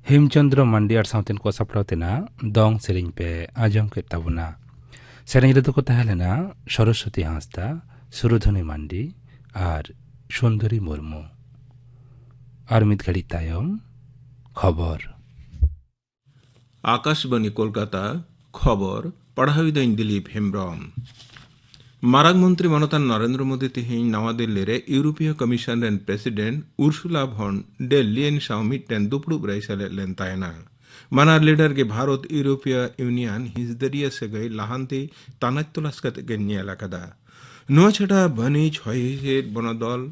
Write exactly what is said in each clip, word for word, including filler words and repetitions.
ᱦᱮᱢᱪᱚᱸᱫᱽᱨᱚ ᱢᱟᱱᱰᱤ ᱟᱨ ᱥᱟᱶᱛᱮᱱ ᱠᱚ ᱥᱟᱯᱲᱟᱣ ᱛᱮᱱᱟᱜ ᱫᱚᱝ ᱥᱮᱨᱮᱧ ᱯᱮ ᱟᱸᱡᱚᱢ ᱠᱮᱫ ᱛᱟᱵᱚᱱᱟ᱾ ᱥᱮᱨᱮᱧ ᱨᱮᱫᱚ ᱠᱚ ᱛᱟᱦᱮᱸ ᱞᱮᱱᱟ ᱥᱚᱨᱚᱥᱣᱚᱛᱤ ᱦᱟᱸᱥᱫᱟ, ᱥᱩᱨᱚᱫᱷᱚᱱᱤ ᱢᱟᱱᱰᱤ ᱟᱨ ᱥᱩᱱᱫᱚᱨᱤ ᱢᱩᱨᱢᱩ᱾ ᱟᱨ ᱢᱤᱫ ᱜᱷᱟᱹᱲᱤᱡ ᱛᱟᱭᱚᱢ ᱠᱷᱚᱵᱚᱨ᱾ ᱟᱠᱟᱥᱵᱟᱱᱤ ᱠᱳᱞᱠᱟᱛᱟ, ᱠᱷᱚᱵᱚᱨ ᱯᱟᱲᱦᱟᱣᱤᱫᱟᱹᱧ ᱫᱤᱞᱤᱯ ᱦᱮᱢᱵᱨᱚᱢ᱾ ᱢᱟᱨᱟᱝ ᱢᱚᱱᱛᱨᱤ ᱢᱟᱱᱚᱛᱟᱱ ᱱᱚᱨᱮᱱᱫᱨᱚ ᱢᱳᱫᱤ ᱛᱮᱦᱮᱧ ᱱᱟᱣᱟ ᱫᱤᱞᱞᱤ ᱨᱮ ᱤᱭᱩᱨᱳᱯᱤᱭᱚ ᱠᱚᱢᱤᱥᱚᱱ ᱨᱮᱱ ᱯᱨᱮᱥᱤᱰᱮᱱᱴ ᱩᱨᱥᱩᱞᱟ ᱵᱷᱚᱱ ᱰᱮᱨ ᱞᱤᱭᱮᱱ ᱥᱟᱶ ᱢᱤᱫᱴᱮᱱ ᱫᱩᱯᱲᱩᱵ ᱨᱮᱭ ᱥᱮᱞᱮᱫ ᱞᱮᱱ ᱛᱟᱦᱮᱱᱟ᱾ ᱵᱟᱱᱟᱨ ᱞᱤᱰᱟᱨ ᱜᱮ ᱵᱷᱟᱨᱚᱛ ᱤᱭᱩᱨᱳᱯᱤᱭᱚ ᱤᱭᱩᱱᱤᱭᱚᱱ ᱦᱤᱥᱫᱟᱹᱨᱤᱭᱟᱹ ᱥᱟᱹᱜᱟᱹᱭ ᱞᱟᱦᱟᱱᱛᱤ ᱛᱟᱱᱟᱪ ᱛᱚᱞᱟᱥ ᱠᱟᱛᱮ ᱠᱤᱱ ᱧᱮᱞ ᱟᱠᱟᱫᱟ᱾ ᱱᱚᱣᱟ ᱪᱷᱟᱰᱟ ᱵᱟᱹᱱᱤᱡᱽ, ᱦᱚᱭ ᱦᱤᱸᱥᱤᱫ, ᱵᱚᱱᱚᱫᱚᱞ,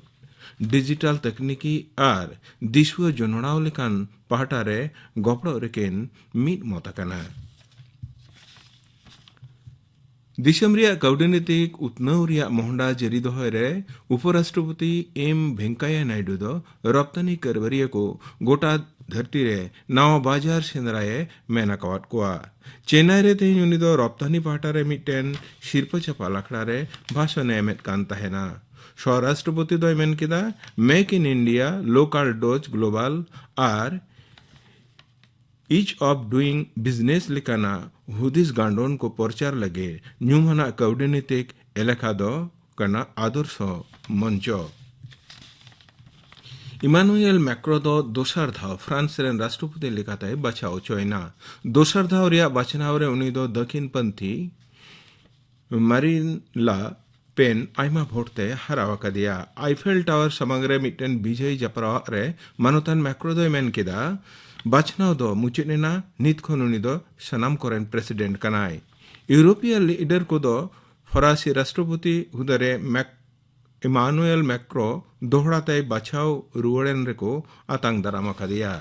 ᱰᱤᱡᱤᱴᱟᱞ ᱛᱟᱠᱱᱤᱠᱤ ᱟᱨ ᱫᱤᱥᱩᱣᱟᱹ ᱡᱚᱱᱚᱲᱟᱣ ᱞᱮᱠᱟᱱ ᱯᱟᱦᱴᱟ ᱨᱮ ᱜᱚᱯᱲᱚ ᱨᱮᱠᱤᱱ ᱢᱤᱫ ᱢᱚᱛ ᱟᱠᱟᱱᱟ᱾ ᱫᱤᱥᱚᱢ ᱨᱮᱭᱟᱜ ᱠᱟᱹᱣᱰᱤᱱᱤᱛᱤᱠ ᱩᱛᱱᱟᱹᱣ ᱨᱮᱭᱟᱜ ᱢᱚᱦᱰᱟ ᱡᱟᱹᱨᱤ ᱫᱚᱦᱚᱭ ᱨᱮ ᱩᱯᱚᱨᱟᱥᱴᱨᱚᱯᱚᱛᱤ ᱮᱢ ᱵᱷᱮᱝᱠᱟᱭᱟ ᱱᱟᱭᱰᱩ ᱫᱚ ᱨᱚᱯᱛᱟᱱᱤ ᱠᱟᱹᱨᱵᱟᱹᱨᱤᱭᱟᱹ ᱠᱚ ᱜᱚᱴᱟ ᱫᱷᱟᱹᱨᱛᱤ ᱨᱮ ᱱᱟᱣᱟ ᱵᱟᱡᱟᱨ ᱥᱮᱸᱫᱽᱨᱟᱭᱮ ᱢᱮᱱ ᱟᱠᱟᱣᱟᱫ ᱠᱚᱣᱟ᱾ ᱪᱮᱱᱱᱟᱭ ᱨᱮ ᱛᱮᱦᱮᱧ ᱩᱱᱤ ᱫᱚ ᱨᱚᱯᱛᱟᱱᱤ ᱯᱟᱦᱴᱟ ᱨᱮ ᱢᱤᱫᱴᱮᱱ ᱥᱤᱨᱯᱟᱹ ᱪᱟᱯᱟᱞ ᱟᱠᱷᱲᱟ ᱨᱮ ᱵᱷᱟᱥᱚᱱᱮ ᱮᱢᱮᱫ ᱠᱟᱱ ᱛᱟᱦᱮᱱᱟ᱾ ᱥᱚᱦ ᱨᱟᱥᱴᱨᱚᱯᱚᱛᱤ ᱫᱚᱭ ᱢᱮᱱ ᱠᱮᱫᱟ, "Make in India, local dose global" R "Ease of Doing Business" ᱞᱮᱠᱟᱱᱟᱜ ᱦᱩᱫᱤᱥ ᱜᱟᱱᱰᱚᱱ ᱠᱚ ᱯᱨᱚᱪᱟᱨ ᱞᱟᱹᱜᱤᱫ ᱧᱩᱢᱟᱱᱟᱜ ᱠᱟᱹᱣᱰᱤᱱᱤᱛᱤᱠ ᱮᱞᱟᱠᱟ ᱫᱚ ᱠᱟᱱᱟ ᱟᱫᱚᱨᱥᱚ ᱢᱚᱧᱪᱚ᱾ ᱤᱢᱟᱱᱩᱭᱮᱞ ᱢᱮᱠᱨᱚ ᱫᱚ ᱫᱚᱥᱟᱨ ᱫᱷᱟᱣ ᱯᱷᱨᱟᱱᱥ ᱨᱮᱱ ᱨᱟᱥᱴᱨᱚᱯᱚᱛᱤ ᱞᱮᱠᱟᱛᱮᱭ ᱵᱟᱪᱷᱟᱣ ᱦᱚᱪᱚᱭᱮᱱᱟ᱾ ᱫᱚᱥᱟᱨ ᱫᱷᱟᱣ ᱨᱮᱭᱟᱜ ᱵᱟᱪᱷᱱᱟᱣ ᱨᱮ ᱩᱱᱤ ᱫᱚ ᱫᱟᱹᱠᱷᱤᱱ ᱯᱟᱱᱛᱷᱤ ᱢᱟᱨᱤᱱ ᱞᱟ ᱯᱮᱱ ᱟᱭᱢᱟ ᱵᱷᱳᱴ ᱛᱮ ᱦᱟᱨᱟᱣ ᱟᱠᱟᱫᱮᱭᱟ᱾ ᱟᱭᱯᱷᱮᱞ ᱴᱟᱣᱟᱨ ᱥᱟᱢᱟᱝ ᱨᱮ ᱢᱤᱫᱴᱮᱱ ᱵᱤᱡᱚᱭ ᱡᱟᱯᱨᱟᱣᱟᱜ ᱨᱮ ᱢᱟᱱᱚᱛᱟᱱ ᱢᱮᱠᱨᱚ ᱫᱚᱭ ᱢᱮᱱ ᱠᱮᱫᱟ, "ᱵᱟᱪᱷᱱᱟᱣ ᱫᱚ ᱢᱩᱪᱟᱹᱫ ᱮᱱᱟ, ᱱᱤᱛ ᱠᱷᱚᱱ ᱩᱱᱤ ᱫᱚ ᱥᱟᱱᱟᱢ ᱠᱚᱨᱮᱱ ᱯᱨᱮᱥᱤᱰᱮᱱᱴ ᱠᱟᱱᱟᱭ᱾" ᱤᱭᱩᱨᱳᱯᱤᱭᱟᱱ ᱞᱤᱰᱟᱨ ᱠᱚᱫᱚ ᱯᱷᱚᱨᱟᱥᱤ ᱨᱟᱥᱴᱨᱚᱯᱚᱛᱤ ᱦᱩᱫᱟᱹᱨᱮ ᱢᱮᱠ ᱤᱢᱟᱱᱩᱭᱮᱞ ᱢᱮᱠᱨᱚ ᱫᱚᱦᱲᱟ ᱛᱮᱭ ᱵᱟᱪᱷᱟᱣ ᱨᱩᱣᱟᱹᱲᱮᱱ ᱨᱮᱠᱚ ᱟᱛᱟᱝ ᱫᱟᱨᱟᱢ ᱟᱠᱟᱫᱮᱭᱟ᱾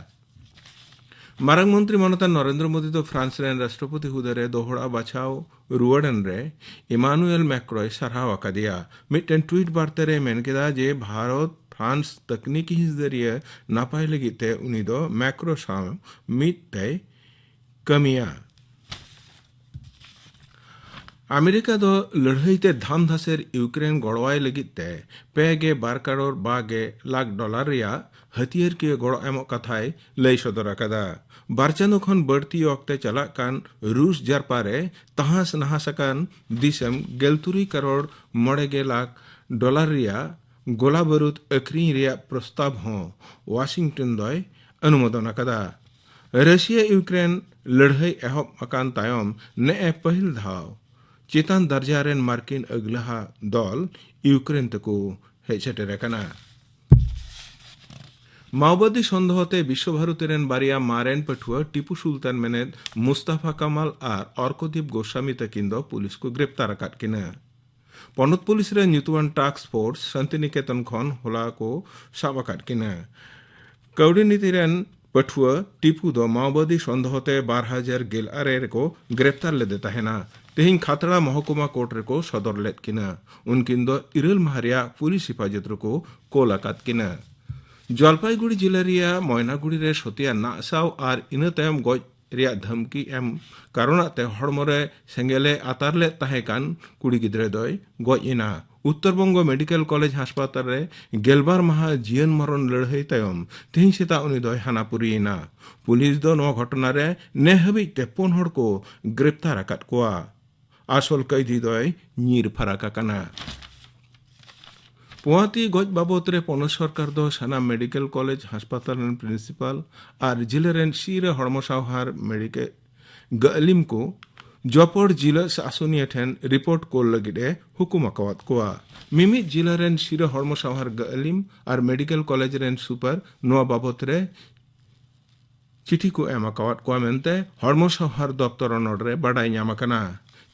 ᱢᱟᱨᱟᱝ ᱢᱚᱱᱛᱨᱤ ᱢᱟᱱᱚᱛᱟᱱ ᱱᱚᱨᱮᱱᱫᱨᱚ ᱢᱳᱫᱤ ᱫᱚ ᱯᱷᱨᱟᱱᱥ ᱨᱮᱱ ᱨᱟᱥᱴᱨᱚᱯᱚᱛᱤ ᱦᱩᱫᱟᱹ ᱨᱮ ᱫᱚᱦᱲᱟ ᱵᱟᱪᱷᱟᱣ ᱨᱩᱣᱟᱹᱲᱮᱱ ᱨᱮ ᱤᱢᱟᱱᱩᱭᱮᱞ ᱢᱮᱠᱨᱚᱭ ᱥᱟᱨᱦᱟᱣ ᱟᱠᱟᱫᱮᱭᱟ᱾ ᱢᱤᱫᱴᱮᱱ ᱴᱩᱭᱤᱴ ᱵᱟᱨᱛᱟ ᱨᱮ ᱢᱮᱱ ᱠᱮᱫᱟ ᱡᱮ ᱵᱷᱟᱨᱚᱛ ᱯᱷᱨᱟᱱᱥ ᱛᱟᱠᱱᱤᱠᱤ ᱦᱤᱥᱫᱟᱹᱨᱤᱭᱟᱹ ᱱᱟᱯᱟᱭ ᱞᱟᱹᱜᱤᱫ ᱛᱮ ᱩᱱᱤ ᱫᱚ ᱢᱮᱠᱨᱚ ᱥᱟᱶ ᱢᱤᱫ ᱛᱮᱭ ᱠᱟᱹᱢᱤᱭᱟ᱾ ᱟᱢᱮᱨᱤᱠᱟ ᱫᱚ ᱞᱟᱹᱲᱦᱟᱹᱭ ᱛᱮ ᱫᱷᱟᱢ ᱫᱷᱟᱥᱮᱨ ᱤᱭᱩᱠᱨᱮᱱ ᱜᱚᱲᱚᱣᱟᱭ ᱞᱟᱹᱜᱤᱫ ᱛᱮ ᱯᱮ ᱜᱮ ᱵᱟᱨ ᱠᱟᱨᱳᱲ ᱵᱟ ᱜᱮ ᱞᱟᱠᱷ ᱰᱚᱞᱟᱨ ᱨᱮᱭᱟᱜ ᱦᱟᱹᱛᱭᱟᱹᱨ ᱠᱤᱭᱟᱹ ᱜᱚᱲᱚ ᱮᱢᱚᱜ ᱠᱟᱛᱷᱟᱭ ᱞᱟᱹᱭ ᱥᱚᱫᱚᱨ ᱟᱠᱟᱫᱟ᱾ ᱵᱟᱨ ᱪᱟᱸᱫᱚ ᱠᱷᱚᱱ ᱵᱟᱹᱲᱛᱤ ᱚᱠᱛᱮ ᱪᱟᱞᱟᱜ ᱠᱟᱱ ᱨᱩᱥ ᱡᱟᱨᱯᱟ ᱨᱮ ᱛᱟᱦᱟᱥ ᱱᱟᱦᱟᱥ ᱟᱠᱟᱱ ᱫᱤᱥᱚᱢ ᱜᱮᱞ ᱛᱩᱨᱩᱭ ᱠᱟᱨᱳᱲ ᱢᱚᱬᱮ ᱜᱮ ᱞᱟᱠᱷ ᱰᱚᱞᱟᱨ ᱨᱮᱭᱟᱜ ᱜᱚᱞᱟ ᱵᱟᱹᱨᱩᱫ ᱟᱹᱠᱷᱨᱤᱧ ᱨᱮᱭᱟᱜ ᱯᱨᱚᱥᱛᱟᱵ ᱦᱚᱸ ᱣᱟᱥᱤᱝᱴᱚᱱ ᱫᱚᱭ ᱚᱱᱩᱢᱳᱫᱚᱱ ᱟᱠᱟᱫᱟ᱾ ᱨᱟᱥᱤᱭᱟ ᱤᱭᱩᱠᱨᱮᱱ ᱞᱟᱹᱲᱦᱟᱹᱭ ᱮᱦᱚᱵ ᱟᱠᱟᱱ ᱛᱟᱭᱚᱢ ᱱᱮᱜᱼᱮ ᱯᱟᱹᱦᱤᱞ ᱫᱷᱟᱣ ᱪᱮᱛᱟᱱ ᱫᱟᱨᱡᱟ ᱨᱮᱱ ᱢᱟᱨᱠᱤᱱ ᱟᱹᱜᱞᱟᱦᱟ ᱫᱚᱞ ᱤᱭᱩᱠᱨᱮᱱ ᱛᱮᱠᱚ ᱦᱮᱡ ᱥᱮᱴᱮᱨ ᱟᱠᱟᱱᱟ᱾ ᱢᱟᱣᱵᱟᱫᱤ ᱥᱚᱱᱫᱮᱦᱚ ᱛᱮ ᱵᱤᱥᱥᱚ ᱵᱷᱟᱨᱚᱛᱤ ᱨᱮᱱ ᱵᱟᱨᱭᱟ ᱢᱟᱨᱮᱱ ᱯᱟᱹᱴᱷᱩᱣᱟᱹ ᱴᱤᱯᱩ ᱥᱩᱞᱛᱟᱱ ᱢᱮᱱᱮᱫ ᱢᱩᱥᱛᱟᱯᱷᱟ ᱠᱟᱢᱟᱞ ᱟᱨ ᱚᱨᱠᱚᱫᱤᱯ ᱜᱳᱥᱟᱢᱤ ᱛᱟᱹᱠᱤᱱ ᱫᱚ ᱯᱩᱞᱤᱥ ᱠᱚ ᱜᱨᱮᱯᱛᱟᱨ ᱟᱠᱟᱫ ᱠᱤᱱᱟ᱾ ᱯᱚᱱᱚᱛ ᱯᱩᱞᱤᱥ ᱨᱮ ᱧᱩᱛᱩᱢᱟᱱ ᱴᱟᱥᱠ ᱯᱷᱳᱨᱥ ᱥᱟᱱᱛᱤᱱᱤᱠᱮᱛᱚᱱ ᱠᱷᱚᱱ ᱦᱚᱞᱟ ᱠᱚ ᱥᱟᱵ ᱟᱠᱟᱫ ᱠᱤᱱᱟ᱾ ᱠᱟᱹᱣᱰᱤ ᱱᱤᱛᱤ ᱨᱮᱱ ᱯᱟᱹᱴᱷᱩᱣᱟᱹ ᱴᱤᱯᱩ ᱫᱚ ᱢᱟᱣᱵᱟᱫᱤ ᱥᱚᱱᱫᱮᱦᱚ ᱛᱮ ᱵᱟᱨ ᱦᱟᱡᱟᱨ ᱜᱮᱞ ᱟᱨᱮ ᱨᱮᱠᱚ ᱜᱨᱮᱯᱛᱟᱨ ᱞᱮᱫᱮ ᱛᱟᱦᱮᱱᱟ᱾ ᱛᱮᱦᱮᱧ ᱠᱷᱟᱛᱲᱟ ᱢᱚᱦᱚᱠᱩᱢᱟ ᱠᱳᱨᱴ ᱨᱮᱠᱚ ᱥᱚᱫᱚᱨ ᱞᱮᱫ ᱠᱤᱱᱟ᱾ ᱩᱱᱠᱤᱱ ᱫᱚ ᱤᱨᱟᱹᱞ ᱢᱟᱦᱟ ᱨᱮᱭᱟᱜ ᱯᱩᱞᱤᱥ ᱦᱮᱯᱷᱟᱡᱚᱛ ᱨᱮᱠᱚ ᱠᱳᱞ ᱟᱠᱟᱫ ᱠᱤᱱᱟ᱾ ᱡᱚᱞᱯᱟᱭᱜᱩᱲᱤ ᱡᱤᱞᱟᱹ ᱨᱮᱭᱟᱜ ᱢᱚᱭᱱᱟᱜᱩᱲᱤ ᱨᱮ ᱥᱚᱛᱭᱟ ᱱᱟᱜᱥᱟᱣ ᱟᱨ ᱤᱱᱟᱹ ᱛᱟᱭᱚᱢ ᱜᱚᱡ ᱨᱮᱭᱟᱜ ᱫᱷᱟᱢᱠᱤ ᱮᱢ ᱠᱟᱨᱚᱱᱟᱜ ᱛᱮ ᱦᱚᱲᱢᱚ ᱨᱮ ᱥᱮᱸᱜᱮᱞ ᱮ ᱟᱛᱟᱨ ᱞᱮᱫ ᱛᱟᱦᱮᱸ ᱠᱟᱱ ᱠᱩᱲᱤ ᱜᱤᱫᱽᱨᱟᱹ ᱫᱚᱭ ᱜᱚᱡ ᱮᱱᱟ᱾ ᱩᱛᱛᱚᱨ ᱵᱚᱝᱜᱚ ᱢᱮᱰᱤᱠᱮᱞ ᱠᱚᱞᱮᱡᱽ ᱦᱟᱥᱯᱟᱛᱟᱞ ᱨᱮ ᱜᱮᱞᱵᱟᱨ ᱢᱟᱦᱟ ᱡᱤᱭᱚᱱ ᱢᱚᱨᱚᱱ ᱞᱟᱹᱲᱦᱟᱹᱭ ᱛᱟᱭᱚᱢ ᱛᱮᱦᱮᱧ ᱥᱮᱛᱟᱜ ᱩᱱᱤ ᱫᱚᱭ ᱦᱟᱱᱟᱯᱩᱨᱤᱭᱮᱱᱟ᱾ ᱯᱩᱞᱤᱥ ᱫᱚ ᱱᱚᱣᱟ ᱜᱷᱚᱴᱚᱱᱟ ᱨᱮ ᱱᱮ ᱦᱟᱹᱵᱤᱡ ᱛᱮ ᱯᱩᱱ ᱦᱚᱲ ᱠᱚ ᱜᱨᱮᱯᱛᱟᱨ ᱟᱠᱟᱫ ᱠᱚᱣᱟ᱾ ᱟᱥᱚᱞ ᱠᱟᱹᱭᱫᱷᱤ ᱫᱚᱭ ᱧᱤᱨ ᱯᱷᱟᱨᱟᱠ ᱟᱠᱟᱱᱟ᱾ ᱯᱳᱣᱟᱛᱤ ᱜᱚᱡ ᱵᱟᱵᱚᱛ ᱨᱮ ᱯᱚᱱᱚᱛ ᱥᱚᱨᱠᱟᱨ ᱫᱚ ᱥᱟᱱᱟᱢ ᱢᱮᱰᱤᱠᱮᱞ ᱠᱚᱞᱮᱡᱽ ᱦᱟᱥᱯᱟᱛᱟᱞ ᱨᱮᱱ ᱯᱨᱤᱱᱥᱤᱯᱟᱞ ᱟᱨ ᱡᱤᱞᱟᱹ ᱨᱮᱱ ᱥᱤᱨᱟᱹ ᱦᱚᱲᱢᱚ ᱥᱟᱶᱦᱟᱨ ᱢᱮᱰᱤᱠᱮᱞ ᱜᱟᱹᱞᱤᱢ ᱠᱚ ᱡᱚᱯᱚᱲ ᱡᱤᱞᱟᱹ ᱥᱟᱥᱚᱱᱤᱭᱟᱹ ᱴᱷᱮᱱ ᱨᱤᱯᱳᱨᱴ ᱠᱳᱞ ᱞᱟᱹᱜᱤᱫ ᱮ ᱦᱩᱠᱩᱢ ᱟᱠᱟᱣᱟᱫ ᱠᱚᱣᱟ᱾ ᱢᱤᱢᱤᱫ ᱡᱤᱞᱟᱹ ᱨᱮᱱ ᱥᱤᱨᱟᱹ ᱦᱚᱲᱢᱚ ᱥᱟᱶᱦᱟᱨ ᱜᱟᱹᱞᱤᱢ ᱟᱨ ᱢᱮᱰᱤᱠᱮᱞ ᱠᱚᱞᱮᱡᱽ ᱨᱮᱱ ᱥᱩᱯᱟᱨ ᱱᱚᱣᱟ ᱵᱟᱵᱚᱛ ᱨᱮ ᱪᱤᱴᱷᱤ ᱠᱚ ᱮᱢ ᱟᱠᱟᱣᱟᱫ ᱠᱚᱣᱟ ᱢᱮᱱᱛᱮ ᱦᱚᱲᱢᱚ ᱥᱟᱶᱦᱟᱨ ᱫᱚᱯᱛᱚᱨ ᱚᱱᱚᱞ ᱨᱮ ᱵᱟᱰᱟᱭ ᱧᱟᱢ ᱟᱠᱟᱱᱟ᱾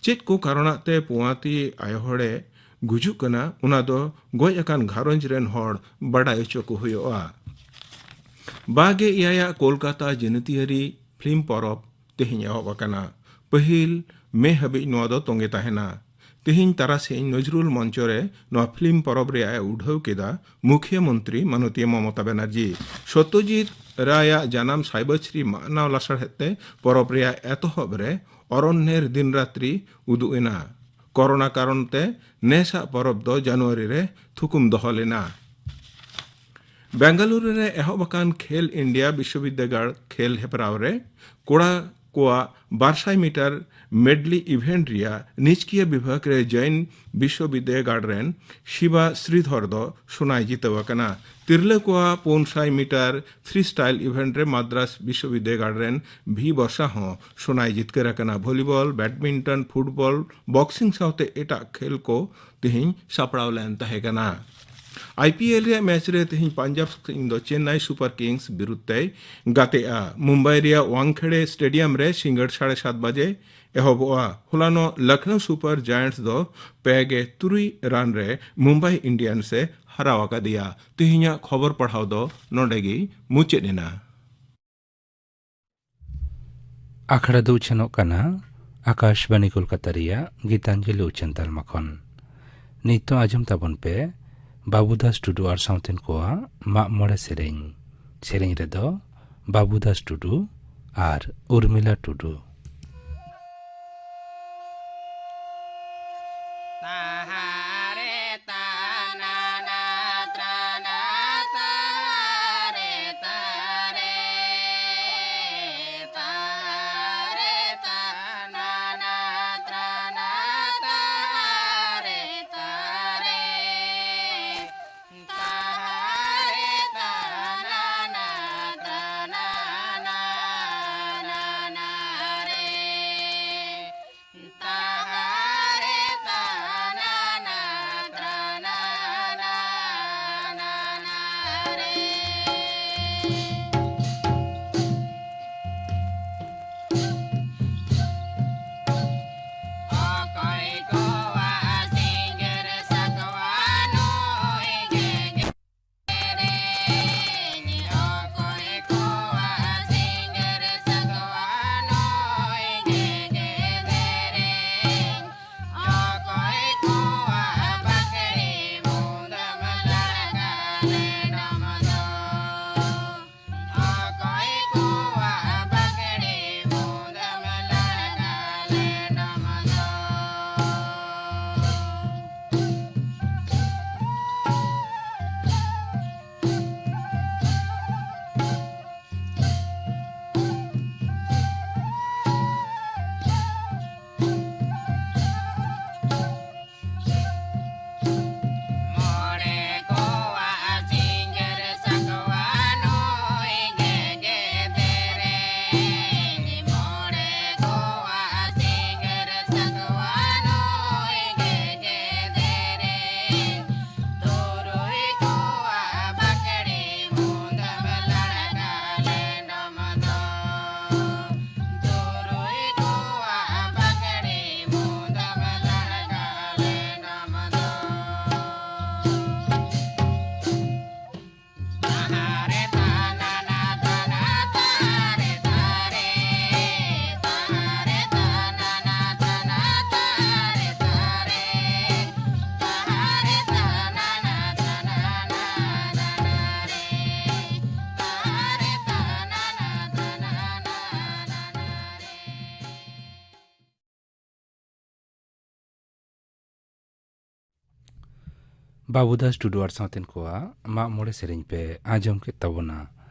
ᱪᱮᱫ ᱠᱚ ᱠᱟᱨᱚᱱᱟᱜ ᱛᱮ ᱯᱳᱣᱟᱛᱤ ᱟᱭᱳ ᱦᱚᱲᱮ ᱜᱩᱡᱩᱜ ᱠᱟᱱᱟ, ᱚᱱᱟ ᱫᱚ ᱜᱚᱡ ᱟᱠᱟᱱ ᱜᱷᱟᱨᱚᱸᱡᱽ ᱨᱮᱱ ᱦᱚᱲ ᱵᱟᱰᱟᱭ ᱦᱚᱪᱚ ᱠᱚ ᱦᱩᱭᱩᱜᱼᱟ᱾ ᱵᱟᱜᱮ ᱮᱭᱟᱭᱟᱜ ᱠᱳᱞᱠᱟᱛᱟ ᱡᱟᱹᱱᱟᱹᱛᱤᱭᱟᱹᱨᱤ ᱯᱷᱤᱞᱢ ᱯᱚᱨᱚᱵᱽ ᱛᱮᱦᱮᱧ ᱮᱦᱚᱵ ᱟᱠᱟᱱᱟ᱾ ᱯᱟᱹᱦᱤᱞ ᱢᱮ ᱦᱟᱹᱵᱤᱡ ᱱᱚᱣᱟ ᱫᱚ ᱛᱚᱸᱜᱮ ᱛᱟᱦᱮᱱᱟ᱾ ᱛᱮᱦᱮᱧ ᱛᱟᱨᱟᱥᱤᱧ ᱱᱚᱡᱨᱩᱞ ᱢᱚᱧᱪᱚ ᱨᱮ ᱱᱚᱣᱟ ᱯᱷᱤᱞᱢ ᱯᱚᱨᱚᱵᱽ ᱨᱮᱭᱟᱜ ᱮ ᱩᱰᱷᱟᱹᱣ ᱠᱮᱫᱟ ᱢᱩᱠᱷᱤᱭᱟᱹ ᱢᱚᱱᱛᱨᱤ ᱢᱟᱱᱚᱛᱤᱭᱟᱹ ᱢᱚᱢᱚᱛᱟ ᱵᱟᱱᱟᱨᱡᱤ᱾ ᱥᱚᱛᱭᱚᱡᱤᱛ ᱨᱟᱭ ᱟᱜ ᱡᱟᱱᱟᱢ ᱥᱟᱭ ᱵᱟᱹᱪᱷᱨᱤ ᱢᱟᱱᱟᱣ ᱞᱟᱥᱟᱲᱦᱮᱫ ᱛᱮ ᱯᱚᱨᱚᱵᱽ ᱨᱮᱭᱟᱜ ᱮᱛᱚᱦᱚᱵ ᱨᱮ ᱚᱨᱚᱱᱱᱮᱨ ᱫᱤᱱ ᱨᱟᱛᱨᱤ ᱩᱫᱩᱜ ᱮᱱᱟ᱾ ᱠᱚᱨᱳᱱᱟ ᱠᱟᱨᱚᱱ ᱛᱮ ᱱᱮᱥᱟᱜ ᱯᱚᱨᱚᱵᱽ ᱫᱚ ᱡᱟᱱᱩᱣᱟᱨᱤ ᱨᱮ ᱛᱷᱩᱠᱩᱢ ᱫᱚᱦᱚ ᱞᱮᱱᱟ᱾ ᱵᱮᱝᱜᱟᱞᱩᱨᱩ ᱨᱮ ᱮᱦᱚᱵ ᱟᱠᱟᱱ ᱠᱷᱮᱞ ᱤᱱᱰᱤᱭᱟ ᱵᱤᱥᱣᱚᱵᱤᱫᱽᱫᱟᱹᱜᱟᱲ ᱠᱷᱮᱞ ᱦᱮᱯᱨᱟᱣ ᱨᱮ ᱠᱚᱲᱟ ᱠᱚᱣᱟᱜ ᱵᱟᱨ ᱥᱟᱭ ᱢᱤᱴᱟᱨ ᱢᱮᱰᱞᱤ ᱤᱵᱷᱮᱱᱴ ᱨᱮᱭᱟᱜ ᱱᱤᱪᱠᱤᱭᱟᱹ ᱵᱤᱵᱷᱟᱜᱽ ᱨᱮ ᱡᱚᱭᱱ ᱵᱤᱥᱣᱚᱵᱤᱫᱽᱫᱟᱹᱜᱟᱲ ᱨᱮᱱ ᱥᱤᱵᱟ ᱥᱨᱤᱫᱷᱚᱨ ᱫᱚ ᱥᱚᱱᱟᱭ ᱡᱤᱛᱟᱹᱣ ᱟᱠᱟᱱᱟ᱾ ᱛᱤᱨᱞᱟᱹ ᱠᱚᱣᱟᱜ ᱯᱩᱱ ᱥᱟᱭ ᱢᱤᱴᱟᱨ ᱯᱷᱨᱤ ᱥᱴᱟᱭᱤᱞ ᱤᱵᱷᱮᱱᱴ ᱨᱮ ᱢᱟᱫᱽᱨᱟᱥ ᱵᱤᱥᱣᱚᱵᱤᱫᱽᱫᱟᱹᱜᱟᱲ ᱨᱮᱱ ᱵᱷᱤ ᱵᱚᱨᱥᱟ ᱦᱚᱸ ᱥᱚᱱᱟᱭ ᱡᱤᱛᱠᱟᱹᱨ ᱟᱠᱟᱱᱟ᱾ ᱵᱷᱚᱞᱤᱵᱚᱞ, ᱵᱮᱰᱢᱤᱱᱴᱚᱱ, ᱯᱷᱩᱴᱵᱚᱞ, ᱵᱚᱠᱥᱤᱝ ᱥᱟᱶᱛᱮ ᱮᱴᱟᱜ ᱠᱷᱮᱞ ᱠᱚ ᱛᱮᱦᱮᱧ ᱥᱟᱯᱲᱟᱣ ᱞᱮᱱ ᱛᱟᱦᱮᱸ ᱠᱟᱱᱟ᱾ ᱟᱭ ᱯᱤ ᱮᱞ ᱨᱮᱭᱟᱜ ᱢᱮᱪ ᱨᱮ ᱛᱮᱦᱮᱧ ᱯᱟᱧᱡᱟᱵᱽ ᱠᱤᱝᱥ ᱫᱚ ᱪᱮᱱᱱᱟᱭ ᱥᱩᱯᱟᱨ ᱠᱤᱝᱥ ᱵᱤᱨᱩᱫᱷ ᱛᱮᱭ ᱜᱟᱛᱮᱜᱼᱟ᱾ ᱢᱩᱢᱵᱟᱭ ᱨᱮᱭᱟᱜ ᱣᱟᱝᱠᱷᱮᱲᱮ ᱥᱴᱮᱰᱤᱭᱟᱢ ᱨᱮ ᱥᱤᱸᱜᱟᱹᱲ ᱥᱟᱲᱮ ᱥᱟᱛ ᱵᱟᱡᱮ ᱮᱦᱚᱵᱚᱜᱼᱟ᱾ ᱦᱚᱞᱟᱱᱚᱜ ᱞᱚᱠᱷᱱᱚᱣ ᱥᱩᱯᱟᱨ ᱡᱟᱭᱮᱱᱴᱥ ᱫᱚ ᱯᱮ ᱜᱮ ᱛᱩᱨᱩᱭ ᱨᱟᱱ ᱨᱮ ᱢᱩᱢᱵᱟᱭ ᱤᱱᱰᱤᱭᱟᱱᱥ ᱮ ᱦᱟᱨᱟᱣ ᱟᱠᱟᱫᱮᱭᱟ᱾ ᱛᱮᱦᱮᱧᱟᱜ ᱠᱷᱚᱵᱚᱨ ᱯᱟᱲᱦᱟᱣ ᱫᱚ ᱱᱚᱰᱮ ᱜᱮ ᱢᱩᱪᱟᱹᱫ ᱮᱱᱟ᱾ ᱟᱠᱷᱲᱟ ᱫᱚ ᱩᱪᱷᱟᱹᱱᱚᱜ ᱠᱟᱱᱟ ᱟᱠᱟᱥᱵᱟᱱᱤ ᱠᱳᱞᱠᱟᱛᱟ ᱨᱮᱭᱟᱜ ᱜᱤᱛᱟᱧᱡᱚᱞᱤ ᱩᱪᱷᱟᱹᱱ ᱛᱟᱞᱢᱟ ᱠᱷᱚᱱ᱾ ᱱᱤᱛᱚᱜ ᱟᱸᱡᱚᱢ ᱛᱟᱵᱚᱱ ᱯᱮ ᱵᱟᱵᱩᱫᱟᱥ ᱴᱩᱰᱩ ᱟᱨ ᱥᱟᱶᱛᱮᱱ ᱠᱚᱣᱟᱜ ᱢᱟᱜ ᱢᱚᱬᱮ ᱥᱮᱨᱮᱧ᱾ ᱥᱮᱨᱮᱧ ᱨᱮᱫᱚ ᱵᱟᱵᱩᱫᱟᱥ ᱴᱩᱰᱩ ᱟᱨ ᱩᱨᱢᱤᱞᱟ ᱴᱩᱰᱩ᱾ ᱵᱟᱹᱵᱩᱫᱟᱥ ᱴᱩᱰᱩ ᱟᱨ ᱥᱟᱶᱛᱮᱱ ᱠᱚᱣᱟᱜ ᱢᱟᱜ ᱢᱚᱬᱮ ᱥᱮᱨᱮᱧ ᱯᱮ ᱟᱸᱡᱚᱢ ᱠᱮᱫ ᱛᱟᱵᱚᱱᱟ᱾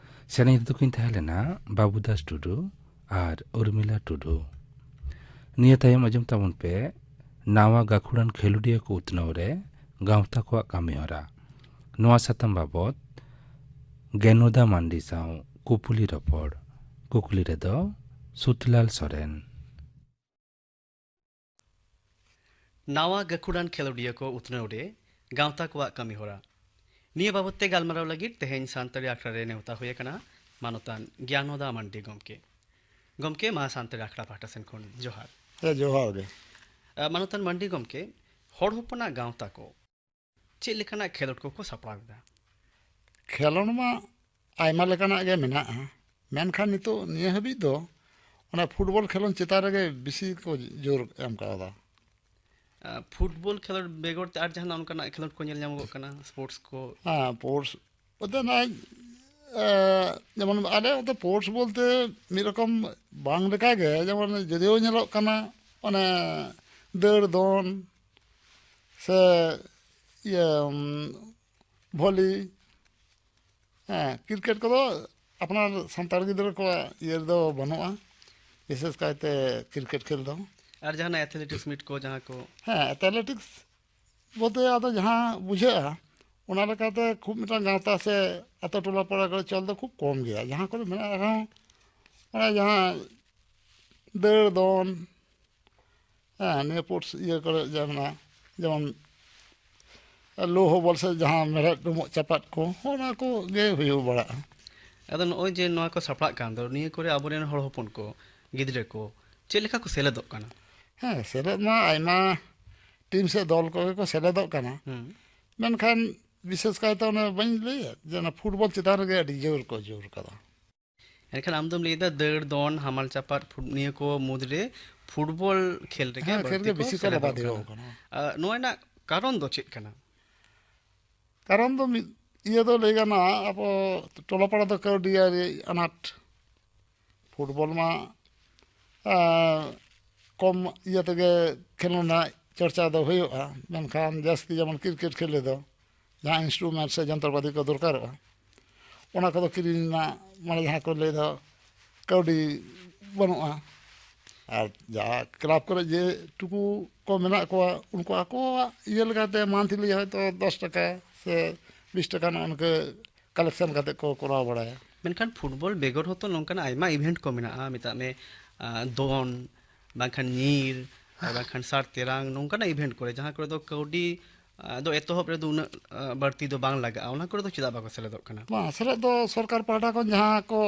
ᱥᱮᱨᱮᱧ ᱨᱮᱫᱚ ᱠᱤᱱ ᱛᱟᱦᱮᱸ ᱞᱮᱱᱟ ᱵᱟᱹᱵᱩᱫᱟᱥ ᱴᱩᱰᱩ ᱟᱨ ᱩᱨᱢᱤᱞᱟ ᱴᱩᱰᱩ᱾ ᱱᱤᱭᱟᱹ ᱛᱟᱭᱚᱢ ᱟᱸᱡᱚᱢ ᱛᱟᱵᱚᱱ ᱯᱮ ᱱᱟᱣᱟ ᱜᱟᱹᱠᱷᱩᱲᱟᱱ ᱠᱷᱮᱞᱳᱰᱤᱭᱟᱹ ᱠᱚ ᱩᱛᱱᱟᱹᱣ ᱨᱮ ᱜᱟᱶᱛᱟ ᱠᱚᱣᱟᱜ ᱠᱟᱹᱢᱤᱦᱚᱨᱟ᱾ ᱱᱚᱣᱟ ᱥᱟᱛᱟᱢ ᱵᱟᱵᱚᱛ ᱜᱮᱱᱳᱫᱟ ᱢᱟᱱᱰᱤ ᱥᱟᱶ ᱠᱩᱯᱩᱞᱤ ᱨᱚᱯᱚᱲ᱾ ᱠᱩᱠᱞᱤ ᱨᱮᱫᱚ ᱥᱩᱛᱞᱟᱞ ᱥᱚᱨᱮᱱ᱾ ᱱᱟᱣᱟ ᱜᱟᱹᱠᱷᱩᱲᱟᱱ ᱠᱷᱮᱞᱳᱰᱤᱭᱟᱹ ᱠᱚ ᱩᱛᱱᱟᱹᱣ ᱨᱮ ᱜᱟᱶᱛᱟ ᱠᱚᱣᱟᱜ ᱠᱟᱹᱢᱤᱦᱚᱨᱟ, ᱱᱤᱭᱟᱹ ᱵᱟᱵᱚᱛ ᱛᱮ ᱜᱟᱞᱢᱟᱨᱟᱣ ᱞᱟᱹᱜᱤᱫ ᱛᱮᱦᱮᱧ ᱥᱟᱱᱛᱟᱲᱤ ᱟᱠᱷᱲᱟ ᱨᱮ ᱱᱮᱣᱛᱟ ᱦᱩᱭ ᱟᱠᱟᱱᱟ ᱢᱟᱱᱚᱛᱟᱱ ᱜᱮᱭᱟᱱᱚᱫᱟ ᱢᱟᱱᱰᱤ ᱜᱚᱢᱠᱮ᱾ ᱜᱚᱢᱠᱮ, ᱢᱟ ᱥᱟᱱᱛᱟᱲᱤ ᱟᱠᱷᱲᱟ ᱯᱟᱦᱴᱟ ᱥᱮᱱ ᱠᱷᱚᱱ ᱡᱚᱦᱟᱨ᱾ ᱦᱮᱸ, ᱡᱚᱦᱟᱨ ᱜᱮ᱾ ᱟ, ᱢᱟᱱᱚᱛᱟᱱ ᱢᱟᱱᱰᱤ ᱜᱚᱢᱠᱮ, ᱦᱚᱲ ᱦᱚᱯᱚᱱᱟᱜ ᱜᱟᱶᱛᱟ ᱠᱚ ᱪᱮᱫ ᱞᱮᱠᱟᱱᱟᱜ ᱠᱷᱮᱞᱳᱰ ᱠᱚᱠᱚ ᱥᱟᱯᱲᱟᱣ ᱮᱫᱟ? ᱠᱷᱮᱞᱳᱰ ᱢᱟ ᱟᱭᱢᱟ ᱞᱮᱠᱟᱱᱟᱜ ᱜᱮ ᱢᱮᱱᱟᱜᱼᱟ, ᱢᱮᱱᱠᱷᱟᱱ ᱱᱤᱛᱚᱜ ᱱᱤᱭᱟᱹ ᱦᱟᱹᱵᱤᱡ ᱫᱚ ᱚᱱᱟ ᱯᱷᱩᱴᱵᱚᱞ ᱠᱷᱮᱞᱳᱰ ᱪᱮᱛᱟᱱ ᱨᱮᱜᱮ ᱵᱮᱥᱤ ᱠᱚ ᱡᱳᱨ ᱮᱢ ᱠᱟᱣᱫᱟ᱾ ᱟ, ᱯᱷᱩᱴᱵᱚᱞ ᱠᱷᱮᱞᱳᱰ ᱵᱮᱜᱚᱨ ᱛᱮ ᱟᱨ ᱡᱟᱦᱟᱱᱟᱜ ᱚᱱᱠᱟᱱᱟᱜ ᱠᱷᱮᱞᱳᱰ ᱠᱚ ᱧᱮᱞ ᱧᱟᱢᱚᱜᱚᱜ ᱠᱟᱱᱟ, ᱥᱯᱳᱨᱴᱥ ᱠᱚ? ᱦᱮᱸ, ᱯᱳᱨᱥ ᱵᱚᱞᱛᱮ ᱱᱚᱜᱼᱚᱭ, ᱮ, ᱡᱮᱢᱚᱱ ᱟᱞᱮ ᱚᱱᱛᱮ ᱯᱳᱨᱥ ᱵᱚᱞᱛᱮ ᱢᱤᱫ ᱨᱚᱠᱚᱢ ᱵᱟᱝ ᱞᱮᱠᱟᱜᱮ, ᱡᱮᱢᱚᱱ ᱡᱳᱫᱤᱭᱳ ᱧᱮᱞᱚᱜ ᱠᱟᱱᱟ ᱚᱱᱮ ᱫᱟᱹᱲ ᱫᱚᱱ ᱥᱮ ᱤᱭᱟᱹ, ᱩᱢ, ᱵᱷᱚᱞᱤ, ᱦᱮᱸ, ᱠᱨᱤᱠᱮᱴ ᱠᱚᱫᱚ ᱟᱯᱱᱟᱨ ᱥᱟᱱᱛᱟᱲ ᱜᱤᱫᱽᱨᱟᱹ ᱠᱚᱣᱟᱜ ᱤᱭᱟᱹ ᱨᱮᱫᱚ ᱵᱟᱹᱱᱩᱜᱼᱟ, ᱵᱤᱥᱮᱥ ᱠᱟᱭᱛᱮ ᱠᱨᱤᱠᱮᱴ ᱠᱷᱮᱞ ᱫᱚ᱾ ᱟᱨ ᱡᱟᱦᱟᱱᱟᱜ ᱮᱛᱷᱞᱮᱴᱤᱠᱥ ᱢᱤᱴ ᱠᱚ ᱡᱟᱦᱟᱸ ᱠᱚ? ᱦᱮᱸ, ᱮᱛᱷᱞᱮᱴᱤᱠᱥ ᱵᱚᱞᱛᱮ ᱟᱫᱚ ᱡᱟᱦᱟᱸ ᱵᱩᱡᱷᱟᱹᱜᱼᱟ, ᱚᱱᱟ ᱞᱮᱠᱟᱛᱮ ᱠᱷᱩᱵ ᱢᱤᱫᱴᱟᱝ ᱜᱟᱶᱛᱟ ᱥᱮ ᱟᱛᱳ ᱴᱚᱞᱟ ᱯᱟᱲᱟ ᱠᱚᱨᱮ ᱪᱚᱞ ᱫᱚ ᱠᱷᱩᱵ ᱠᱚᱢ ᱜᱮᱭᱟ᱾ ᱡᱟᱦᱟᱸ ᱠᱚᱨᱮ ᱢᱮᱱᱟᱜ ᱨᱮᱦᱚᱸ, ᱚᱱᱟ ᱡᱟᱦᱟᱸ ᱫᱟᱹᱲ ᱫᱚᱱ, ᱦᱮᱸ, ᱱᱤᱭᱟᱹ ᱯᱳᱨᱴᱥ ᱤᱭᱟᱹ ᱠᱚᱨᱮ ᱡᱟ ᱢᱮᱱᱟᱜᱼᱟ, ᱡᱮᱢᱚᱱ ᱞᱳ ᱦᱚᱵᱚᱞ ᱥᱮ ᱡᱟᱦᱟᱸ ᱢᱮᱲᱦᱮᱫ ᱰᱩᱢᱵᱩᱜ ᱪᱟᱯᱟᱫ ᱠᱚ, ᱚᱱᱟ ᱠᱚ ᱜᱮ ᱦᱩᱭᱩᱜ ᱵᱟᱲᱟᱜᱼᱟ᱾ ᱟᱫᱚ ᱱᱚᱜᱼᱚᱭ ᱡᱮ ᱱᱚᱣᱟ ᱠᱚ ᱥᱟᱯᱲᱟᱜ ᱠᱟᱱ ᱫᱚ, ᱱᱤᱭᱟᱹ ᱠᱚᱨᱮ ᱟᱵᱚᱨᱮᱱ ᱦᱚᱲ ᱦᱚᱯᱚᱱ ᱠᱚ, ᱜᱤᱫᱽᱨᱟᱹ ᱠᱚ ᱪᱮᱫ ᱞᱮᱠᱟ ᱠᱚ ᱥᱮᱞᱮᱫᱚᱜ ᱠᱟᱱᱟ? ᱦᱮᱸ, ᱥᱮᱞᱮᱫ ᱢᱟ ᱟᱭᱢᱟ ᱴᱤᱢ ᱥᱮ ᱫᱚᱞ ᱠᱚᱜᱮ ᱠᱚ ᱥᱮᱞᱮᱫᱚᱜ ᱠᱟᱱᱟ᱾ ᱦᱩᱸ᱾ ᱢᱮᱱᱠᱷᱟᱱ ᱵᱤᱥᱮᱥ ᱠᱟᱭᱛᱮ ᱚᱱᱮ ᱵᱟᱹᱧ ᱞᱟᱹᱭᱮᱫ ᱡᱮ ᱚᱱᱟ ᱯᱷᱩᱴᱵᱚᱞ ᱪᱮᱛᱟᱱ ᱨᱮᱜᱮ ᱟᱹᱰᱤ ᱡᱳᱨ ᱠᱚ ᱡᱳᱨ ᱠᱟᱫᱟ᱾ ᱮᱱᱠᱷᱟᱱ ᱟᱢ ᱫᱚᱢ ᱞᱟᱹᱭᱮᱫᱟ ᱫᱟᱹᱲ, ᱫᱚᱱ, ᱦᱟᱢᱟᱞ ᱪᱟᱯᱟᱫ, ᱯᱷᱩᱴ-, ᱱᱤᱭᱟᱹ ᱠᱚ ᱢᱩᱫᱽᱨᱮ ᱯᱷᱩᱴᱵᱚᱞ ᱠᱷᱮᱞ ᱨᱮᱜᱮ ᱦᱮᱸ, ᱠᱷᱮᱞ ᱵᱟᱹᱲᱛᱤ ᱜᱮ ᱠᱚ ᱵᱮᱥᱤ ᱠᱚ ᱥᱮᱞᱮᱫᱚᱜ ᱞᱟᱵᱟᱫᱮᱣ ᱠᱟᱱᱟ᱾ ᱠᱟᱱᱟ᱾ ᱟᱨ ᱱᱚᱣᱟ ᱨᱮᱱᱟᱜ ᱠᱟᱨᱚᱱ ᱫᱚ ᱪᱮᱫ ᱠᱟᱱᱟ? ᱠᱟᱨᱚᱱ ᱫᱚ ᱢᱤᱫ ᱤᱭᱟᱹ ᱫᱚ ᱞᱟᱹᱭ ᱜᱟᱱᱚᱜᱼᱟ, ᱟᱵᱚ ᱴᱚᱞᱟ ᱯᱟᱲᱟ ᱫᱚ ᱠᱟᱹᱣᱰᱤ ᱟᱹᱨᱤ ᱟᱱᱟᱴ᱾ ᱯᱷᱩᱴᱵᱚᱞ ᱢᱟ, ᱟᱸ, ᱠᱚᱢ ᱤᱭᱟᱹ ᱛᱮᱜᱮ ᱠᱷᱮᱞ ᱨᱮᱱᱟᱜ ᱪᱚᱨᱪᱟ ᱫᱚ ᱦᱩᱭᱩᱜᱼᱟ, ᱢᱮᱱᱠᱷᱟᱱ ᱡᱟᱹᱥᱛᱤ ᱡᱮᱢᱚᱱ ᱠᱨᱤᱠᱮᱴ ᱠᱷᱮᱞ ᱨᱮᱫᱚ ᱡᱟᱦᱟᱸ ᱤᱱᱥᱴᱨᱩᱢᱮᱱᱴ ᱥᱮ ᱡᱚᱱᱛᱨᱚᱯᱟᱹᱛᱤ ᱠᱚ ᱫᱚᱨᱠᱟᱨᱚᱜᱼᱟ, ᱚᱱᱟ ᱠᱚᱫᱚ ᱠᱤᱨᱤᱧ ᱨᱮᱱᱟᱜ, ᱢᱟᱱᱮ, ᱡᱟᱦᱟᱸ ᱠᱚ ᱞᱟᱹᱭ ᱫᱚ, ᱠᱟᱹᱣᱰᱤ ᱵᱟᱹᱱᱩᱜᱼᱟ᱾ ᱟᱨ ᱡᱟᱦᱟᱸ ᱠᱞᱟᱵᱽ ᱠᱚᱨᱮ ᱡᱮᱴᱩᱠᱩ ᱠᱚ ᱢᱮᱱᱟᱜ ᱠᱚᱣᱟ, ᱩᱱᱠᱩ ᱟᱠᱚᱣᱟᱜ ᱤᱭᱟᱹ ᱞᱮᱠᱟᱛᱮ ᱢᱟᱱᱛᱷᱞᱤ ᱦᱚᱭᱛᱳ ᱫᱚᱥ ᱴᱟᱠᱟ ᱥᱮ ᱵᱤᱥ ᱴᱟᱠᱟ ᱱᱚᱜᱼᱚ ᱱᱚᱝᱠᱟ ᱠᱟᱞᱮᱠᱥᱚᱱ ᱠᱟᱛᱮ ᱠᱚ ᱠᱚᱨᱟᱣ ᱵᱟᱲᱟᱭᱟ᱾ ᱢᱮᱱᱠᱷᱟᱱ ᱯᱷᱩᱴᱵᱚᱞ ᱵᱮᱜᱚᱨ ᱦᱚᱸᱛᱚ ᱱᱚᱝᱠᱟᱱᱟᱜ ᱟᱭᱢᱟ ᱤᱵᱷᱮᱱᱴ ᱠᱚ ᱢᱮᱱᱟᱜᱼᱟ, ᱢᱮᱛᱟᱜ ᱢᱮ, ᱟᱸ, ᱫᱚᱱ, ᱵᱟᱝᱠᱷᱟᱱ ᱧᱤᱨ, ᱟᱨ ᱵᱟᱝᱠᱷᱟᱱ ᱥᱟᱨ ᱛᱮᱨᱟᱝ, ᱱᱚᱝᱠᱟᱱᱟᱜ ᱤᱵᱷᱮᱱᱴ ᱠᱚᱨᱮ, ᱡᱟᱦᱟᱸ ᱠᱚᱨᱮ ᱫᱚ ᱠᱟᱹᱣᱰᱤ, ᱟᱸ, ᱫᱚ ᱮᱛᱚᱦᱚᱵ ᱨᱮᱫᱚ ᱩᱱᱟᱹᱜ, ᱟᱸ, ᱵᱟᱹᱲᱛᱤ ᱫᱚ ᱵᱟᱝ ᱞᱟᱜᱟᱜᱼᱟ, ᱚᱱᱟ ᱠᱚᱨᱮ ᱫᱚ ᱪᱮᱫᱟᱜ ᱵᱟᱠᱚ ᱥᱮᱞᱮᱫᱚᱜ ᱠᱟᱱᱟ? ᱵᱟᱝ, ᱥᱮᱞᱮᱫ ᱫᱚ ᱥᱚᱨᱠᱟᱨ ᱯᱟᱦᱴᱟ ᱠᱷᱚᱱ ᱡᱟᱦᱟᱸ ᱠᱚ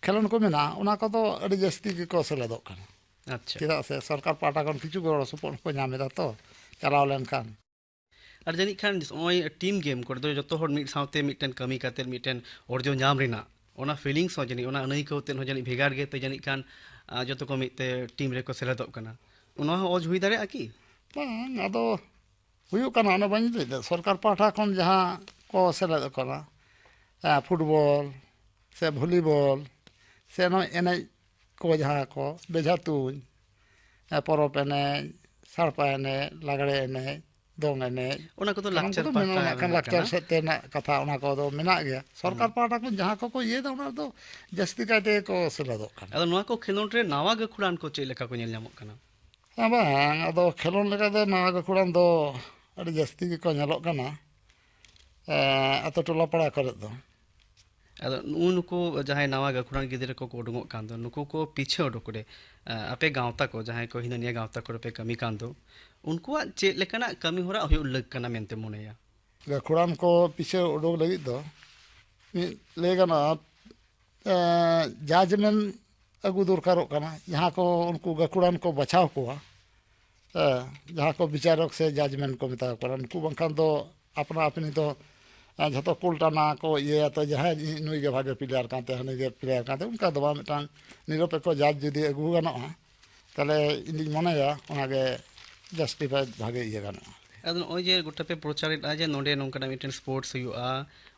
ᱠᱷᱮᱞᱳᱸᱰ ᱠᱚ ᱢᱮᱱᱟᱜᱼᱟ, ᱚᱱᱟ ᱠᱚᱫᱚ ᱟᱹᱰᱤ ᱡᱟᱹᱥᱛᱤ ᱜᱮᱠᱚ ᱥᱮᱞᱮᱫᱚᱜ ᱠᱟᱱᱟ᱾ ᱟᱪᱪᱷᱟ᱾ ᱪᱮᱫᱟᱜ ᱥᱮ ᱥᱚᱨᱠᱟᱨ ᱯᱟᱦᱴᱟ ᱠᱷᱚᱱ ᱠᱤᱪᱷᱩ ᱜᱚᱲᱚ ᱥᱚᱯᱚᱦᱚᱫ ᱦᱚᱸᱠᱚ ᱧᱟᱢ ᱮᱫᱟ ᱛᱚ, ᱪᱟᱞᱟᱣ ᱞᱮᱱᱠᱷᱟᱱ᱾ ᱟᱨ ᱡᱟᱹᱱᱤᱡ ᱠᱷᱟᱱ ᱱᱚᱜᱼᱚᱭ ᱴᱤᱢ ᱜᱮᱢ ᱠᱚᱨᱮ ᱫᱚ ᱡᱚᱛᱚ ᱦᱚᱲ ᱢᱤᱫ ᱥᱟᱶᱛᱮ ᱢᱤᱫᱴᱮᱱ ᱠᱟᱹᱢᱤ ᱠᱟᱛᱮ ᱢᱤᱫᱴᱮᱱ ᱚᱨᱡᱚ ᱧᱟᱢ ᱨᱮᱱᱟᱜ ᱚᱱᱟ ᱯᱷᱤᱞᱤᱝᱥ ᱦᱚᱸ ᱡᱟᱹᱱᱤᱡ, ᱚᱱᱟ ᱟᱹᱱᱟᱹᱭᱠᱟᱹᱣ ᱛᱮᱫ ᱦᱚᱸ ᱡᱟᱹᱱᱤᱡ ᱵᱷᱮᱜᱟᱨ ᱜᱮᱛᱮ ᱡᱟᱹᱱᱤᱡ ᱠᱷᱟᱱ, ᱟᱸ, ᱡᱚᱛᱚ ᱠᱚ ᱢᱤᱫ ᱛᱮ ᱴᱤᱢ ᱨᱮᱠᱚ ᱥᱮᱞᱮᱫᱚᱜ ᱠᱟᱱᱟ᱾ ᱚᱱᱟ ᱦᱚᱸ ᱚᱡᱽ ᱦᱩᱭ ᱫᱟᱲᱮᱭᱟᱜᱼᱟ ᱠᱤ? ᱵᱟᱝ, ᱟᱫᱚ ᱦᱩᱭᱩᱜ ᱠᱟᱱᱟ, ᱚᱱᱟ ᱵᱟᱹᱧ ᱞᱟᱹᱭ ᱞᱮᱫᱟ, ᱥᱚᱨᱠᱟᱨ ᱯᱟᱦᱴᱟ ᱠᱷᱚᱱ ᱡᱟᱦᱟᱸ ᱠᱚ ᱥᱮᱞᱮᱫᱚᱜ ᱠᱟᱱᱟ, ᱮᱸ, ᱯᱷᱩᱴᱵᱚᱞ ᱥᱮ ᱵᱷᱚᱞᱤᱵᱚᱞ ᱥᱮ ᱱᱚᱜᱼᱚᱭ ᱮᱱᱮᱡ ᱠᱚ, ᱡᱟᱦᱟᱸ ᱠᱚ ᱵᱮᱡᱷᱟ ᱛᱩᱧ, ᱮᱸ, ᱯᱚᱨᱚᱵᱽ ᱮᱱᱮᱡ, ᱥᱟᱲᱯᱟ ᱮᱱᱮᱡ, ᱞᱟᱜᱽᱲᱮ ᱮᱱᱮᱡ, ᱫᱚᱝ ᱮᱱᱮᱡ, ᱫᱚᱝ ᱮᱱᱮᱡ᱾ ᱚᱱᱟ ᱠᱚᱫᱚ ᱠᱟᱨᱟᱢ ᱞᱟᱠᱪᱟᱨ ᱠᱚᱫᱚ ᱯᱟᱦᱴᱟ ᱢᱮᱱᱟᱜᱼᱟ, ᱱᱟᱜ ᱠᱷᱟᱱ ᱨᱮᱱᱟᱜ ᱞᱟᱠᱪᱟᱨ ᱠᱟᱱᱟ᱾ ᱥᱮᱫ ᱛᱮ ᱨᱮᱱᱟᱜ ᱠᱟᱛᱷᱟ, ᱚᱱᱟ ᱠᱚᱫᱚ ᱢᱮᱱᱟᱜ ᱜᱮᱭᱟ᱾ ᱥᱚᱨᱠᱟᱨ ᱦᱩᱸ᱾ ᱯᱟᱦᱴᱟ ᱠᱷᱚᱱ ᱡᱟᱦᱟᱸ ᱠᱚᱠᱚ ᱤᱭᱟᱹᱭᱮᱫᱟ, ᱚᱱᱟ ᱨᱮᱫᱚ ᱡᱟᱹᱥᱛᱤ ᱠᱟᱭ ᱛᱮᱜᱮ ᱠᱚ ᱥᱮᱞᱮᱫᱚᱜ ᱠᱟᱱᱟ᱾ ᱟᱫᱚ ᱱᱚᱣᱟ ᱠᱚ ᱠᱷᱮᱞᱳᱸᱰ ᱨᱮ ᱱᱟᱣᱟ ᱜᱟᱹᱠᱷᱩᱲᱟᱱ ᱠᱚ ᱪᱮᱫ ᱞᱮᱠᱟ ᱠᱚ ᱧᱮᱞ ᱧᱟᱢᱚᱜ ᱠᱟᱱᱟ? ᱦᱮᱸ, ᱵᱟᱝ, ᱟᱫᱚ ᱠᱷᱮᱞᱳᱸᱰ ᱞᱮᱠᱟ ᱫᱚ ᱱᱟᱣᱟ ᱜᱟᱹᱠᱷᱩᱲᱟᱱ ᱫᱚ ᱟᱹᱰᱤ ᱡᱟᱹᱥᱛᱤ ᱜᱮᱠᱚ ᱧᱮᱞᱚᱜ ᱠᱟᱱᱟ, ᱮᱸ, ᱟᱛᱳ ᱴᱚᱞᱟ ᱯᱟᱲᱟ ᱠᱚᱨᱮ ᱫᱚ᱾ ᱟᱫᱚ ᱱᱩᱜᱼᱩ ᱱᱩᱠᱩ ᱡᱟᱦᱟᱸᱭ ᱱᱟᱣᱟ ᱜᱟᱹᱠᱷᱩᱲᱟᱱ ᱜᱤᱫᱽᱨᱟᱹ ᱠᱚᱠᱚ ᱩᱰᱩᱝᱚᱜ ᱠᱟᱱ ᱫᱚ, ᱱᱩᱠᱩ ᱠᱚ ᱯᱤᱪᱷᱟᱹ ᱩᱰᱩᱠ ᱨᱮ, ᱮᱸ, ᱟᱯᱮ ᱜᱟᱶᱛᱟ ᱠᱚ, ᱡᱟᱦᱟᱸᱭ ᱠᱚ ᱦᱤᱱᱟᱹ ᱱᱤᱭᱟᱹ ᱜᱟᱶᱛᱟ ᱠᱚᱨᱮ ᱯᱮ ᱠᱟᱹᱢᱤ ᱠᱟᱱ ᱫᱚ, ᱩᱱᱠᱩᱣᱟᱜ ᱪᱮᱫ ᱞᱮᱠᱟᱱᱟᱜ ᱠᱟᱹᱢᱤ ᱦᱚᱨᱟ ᱦᱩᱭᱩᱜ ᱞᱟᱹᱠ ᱠᱟᱱᱟ ᱢᱮᱱᱛᱮ ᱢᱚᱱᱮᱭᱟ? ᱜᱟᱹᱠᱷᱩᱲᱟᱱ ᱠᱚ ᱯᱤᱪᱷᱟᱹ ᱩᱰᱩᱠ ᱞᱟᱹᱜᱤᱫ ᱫᱚ ᱢᱤᱫ ᱞᱟᱹᱭ ᱜᱟᱱᱚᱜᱼᱟ, ᱮᱸ, ᱡᱟᱡᱽᱢᱮᱱ ᱟᱹᱜᱩ ᱫᱚᱨᱠᱟᱨᱚᱜ ᱠᱟᱱᱟ, ᱡᱟᱦᱟᱸ ᱠᱚ ᱩᱱᱠᱩ ᱜᱟᱹᱠᱷᱩᱲᱟᱱ ᱠᱚ ᱵᱟᱪᱷᱟᱣ ᱠᱚᱣᱟ, ᱦᱮᱸ, ᱡᱟᱦᱟᱸ ᱠᱚ ᱵᱤᱪᱟᱨᱚᱠ ᱥᱮ ᱡᱟᱡᱽᱢᱮᱱ ᱠᱚ ᱢᱮᱛᱟ ᱠᱚ ᱠᱟᱱᱟ, ᱩᱱᱠᱩ ᱵᱟᱝᱠᱷᱟᱱ ᱫᱚ ᱟᱯᱱᱟ ᱟᱹᱯᱱᱤ ᱫᱚ, ᱮᱸ, ᱡᱷᱚᱛᱚ ᱠᱩᱞ ᱴᱟᱱᱟ ᱠᱚ ᱤᱭᱟᱹᱭᱟ ᱛᱚ, ᱡᱟᱦᱟᱸᱭ ᱱᱩᱭ ᱜᱮ ᱵᱷᱟᱜᱮ ᱯᱞᱮᱭᱟᱨ ᱠᱟᱱ ᱛᱟᱭᱟ, ᱦᱟᱹᱱᱤ ᱜᱮ ᱯᱞᱮᱭᱟᱨ ᱠᱟᱱ ᱛᱟᱭᱟ, ᱚᱱᱠᱟ ᱫᱚ ᱵᱟᱝ᱾ ᱢᱤᱫᱴᱟᱝ ᱱᱤᱨᱚᱯᱮᱠᱠᱷᱚ ᱡᱟᱡᱽ ᱡᱩᱫᱤ ᱟᱹᱜᱩ ᱜᱟᱱᱚᱜᱼᱟ, ᱛᱟᱦᱚᱞᱮ ᱤᱧ ᱫᱩᱧ ᱢᱚᱱᱮᱭᱟ ᱚᱱᱟᱜᱮ ᱡᱟᱥᱴᱤᱯᱷᱟᱭ ᱵᱷᱟᱜᱮ ᱤᱭᱟᱹ ᱜᱟᱱᱚᱜᱼᱟ᱾ ᱟᱫᱚ ᱱᱚᱜᱼᱚᱭ ᱡᱮ ᱜᱚᱴᱟ ᱯᱮ ᱯᱨᱚᱪᱟᱨᱮᱫᱼᱟ ᱡᱮ ᱱᱚᱸᱰᱮ ᱱᱚᱝᱠᱟᱱᱟᱜ ᱢᱤᱫᱴᱮᱱ ᱥᱯᱳᱨᱴᱥ ᱦᱩᱭᱩᱜᱼᱟ,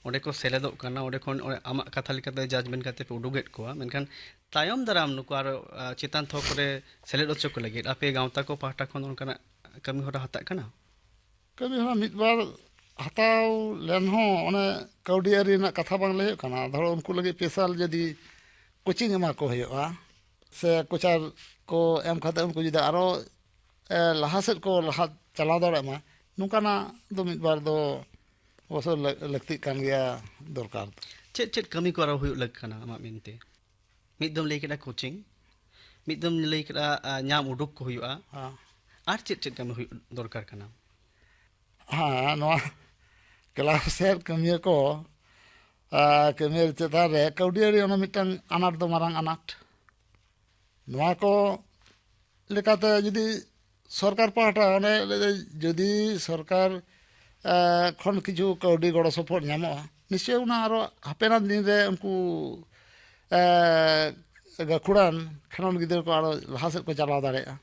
ᱚᱸᱰᱮ ᱠᱚ ᱥᱮᱞᱮᱫᱚᱜ ᱠᱟᱱᱟ, ᱚᱸᱰᱮ ᱠᱷᱚᱱ ᱚᱸᱰᱮ ᱟᱢᱟᱜ ᱠᱟᱛᱷᱟ ᱞᱮᱠᱟᱛᱮ ᱡᱟᱡᱽᱢᱮᱱᱴ ᱠᱟᱛᱮ ᱯᱮ ᱩᱰᱩᱠᱮᱫ ᱠᱚᱣᱟ, ᱢᱮᱱᱠᱷᱟᱱ ᱛᱟᱭᱚᱢ ᱫᱟᱨᱟᱢ ᱱᱩᱠᱩ ᱟᱨᱚ, ᱟ, ᱪᱮᱛᱟᱱ ᱛᱷᱚᱠ ᱨᱮ ᱥᱮᱞᱮᱫ ᱦᱚᱪᱚ ᱠᱚ ᱞᱟᱹᱜᱤᱫ ᱟᱯᱮ ᱜᱟᱶᱛᱟ ᱠᱚ ᱯᱟᱦᱴᱟ ᱠᱷᱚᱱ ᱚᱱᱠᱟᱱᱟᱜ ᱠᱟᱹᱢᱤ ᱦᱚᱨᱟ ᱦᱟᱛᱟᱜ ᱠᱟᱱᱟ? ᱠᱟᱹᱢᱤ ᱦᱚᱨᱟ ᱢᱤᱫ ᱵᱟᱨ ᱦᱟᱛᱟᱣ ᱞᱮᱱ ᱦᱚᱸ ᱚᱱᱮ ᱠᱟᱹᱣᱰᱤ ᱟᱹᱨᱤ ᱨᱮᱱᱟᱜ ᱠᱟᱛᱷᱟ ᱵᱟᱝ ᱞᱟᱹᱭ ᱦᱩᱭᱩᱜ ᱠᱟᱱᱟ᱾ ᱫᱷᱚᱨᱚ ᱩᱱᱠᱩ ᱞᱟᱹᱜᱤᱫ ᱥᱯᱮᱥᱟᱞ ᱡᱩᱫᱤ ᱠᱳᱪᱤᱝ ᱮᱢᱟ ᱠᱚ ᱦᱩᱭᱩᱜᱼᱟ, ᱥᱮ ᱠᱳᱪᱟᱨ ᱠᱚ ᱮᱢ ᱠᱟᱛᱮ ᱩᱱᱠᱩ ᱡᱩᱫᱤ ᱟᱨᱚ, ᱮ, ᱞᱟᱦᱟ ᱥᱮᱫ ᱠᱚ ᱞᱟᱦᱟ ᱪᱟᱞᱟᱣ ᱫᱟᱲᱮᱭᱟᱜ ᱢᱟ, ᱱᱚᱝᱠᱟᱱᱟᱜ ᱫᱚ ᱢᱤᱫ ᱵᱟᱨ ᱫᱚ ᱚᱵᱚᱥᱥᱳᱭ ᱞᱟᱹ-, ᱞᱟᱹᱠᱛᱤᱜ ᱠᱟᱱ ᱜᱮᱭᱟ, ᱫᱚᱨᱠᱟᱨ ᱫᱚ᱾ ᱪᱮᱫ ᱪᱮᱫ ᱠᱟᱹᱢᱤ ᱠᱚ ᱟᱨᱚ ᱦᱩᱭᱩᱜ ᱞᱟᱹᱠ ᱠᱟᱱᱟ ᱟᱢᱟᱜ ᱢᱮᱱᱛᱮ? ᱢᱤᱫ ᱫᱚᱢ ᱞᱟᱹᱭ ᱠᱮᱫᱟ ᱠᱳᱪᱤᱝ, ᱢᱤᱫ ᱫᱚᱢ ᱞᱟᱹᱭ ᱠᱮᱫᱟ, ᱟ, ᱧᱟᱢ ᱩᱰᱩᱠ ᱠᱚ ᱦᱩᱭᱩᱜᱼᱟ᱾ ᱦᱮᱸ᱾ ᱟᱨ ᱪᱮᱫ ᱪᱮᱫ ᱠᱟᱹᱢᱤ ᱦᱩᱭᱩᱜ ᱫᱚᱨᱠᱟᱨ ᱠᱟᱱᱟ? ᱦᱮᱸ, ᱱᱚᱣᱟ ᱠᱞᱟᱵᱽ ᱥᱮᱫ ᱠᱟᱹᱢᱤᱭᱟᱹ ᱠᱚ, ᱟ, ᱠᱟᱹᱢᱤᱭᱟᱹ ᱪᱮᱛᱟᱱ ᱨᱮ ᱠᱟᱹᱣᱰᱤ ᱟᱹᱨᱤ ᱚᱱᱟ ᱢᱤᱫᱴᱟᱝ ᱟᱱᱟᱴ ᱫᱚ ᱢᱟᱨᱟᱝ ᱟᱱᱟᱴ᱾ ᱱᱚᱣᱟ ᱠᱚ ᱞᱮᱠᱟᱛᱮ ᱡᱩᱫᱤ ᱥᱚᱨᱠᱟᱨ ᱯᱟᱦᱴᱟ ᱚᱱᱮ ᱡᱩᱫᱤ ᱥᱚᱨᱠᱟᱨ, ᱮ, ᱠᱷᱚᱱ ᱠᱤᱪᱷᱩ ᱠᱟᱹᱣᱰᱤ ᱜᱚᱲᱚ ᱥᱚᱯᱚᱦᱚᱫ ᱧᱟᱢᱚᱜᱼᱟ, ᱱᱤᱥᱪᱚᱭ ᱚᱱᱟ ᱟᱨᱚ ᱦᱟᱯᱮᱱᱟᱜ ᱫᱤᱱ ᱨᱮ ᱩᱱᱠᱩ, ᱮ, ᱜᱟᱹᱠᱷᱩᱲᱟᱱ ᱠᱷᱮᱞᱳᱰ ᱜᱤᱫᱽᱨᱟᱹ ᱠᱚ ᱟᱨᱚ ᱞᱟᱦᱟ ᱥᱮᱫ ᱠᱚ ᱪᱟᱞᱟᱣ ᱫᱟᱲᱮᱭᱟᱜᱼᱟ,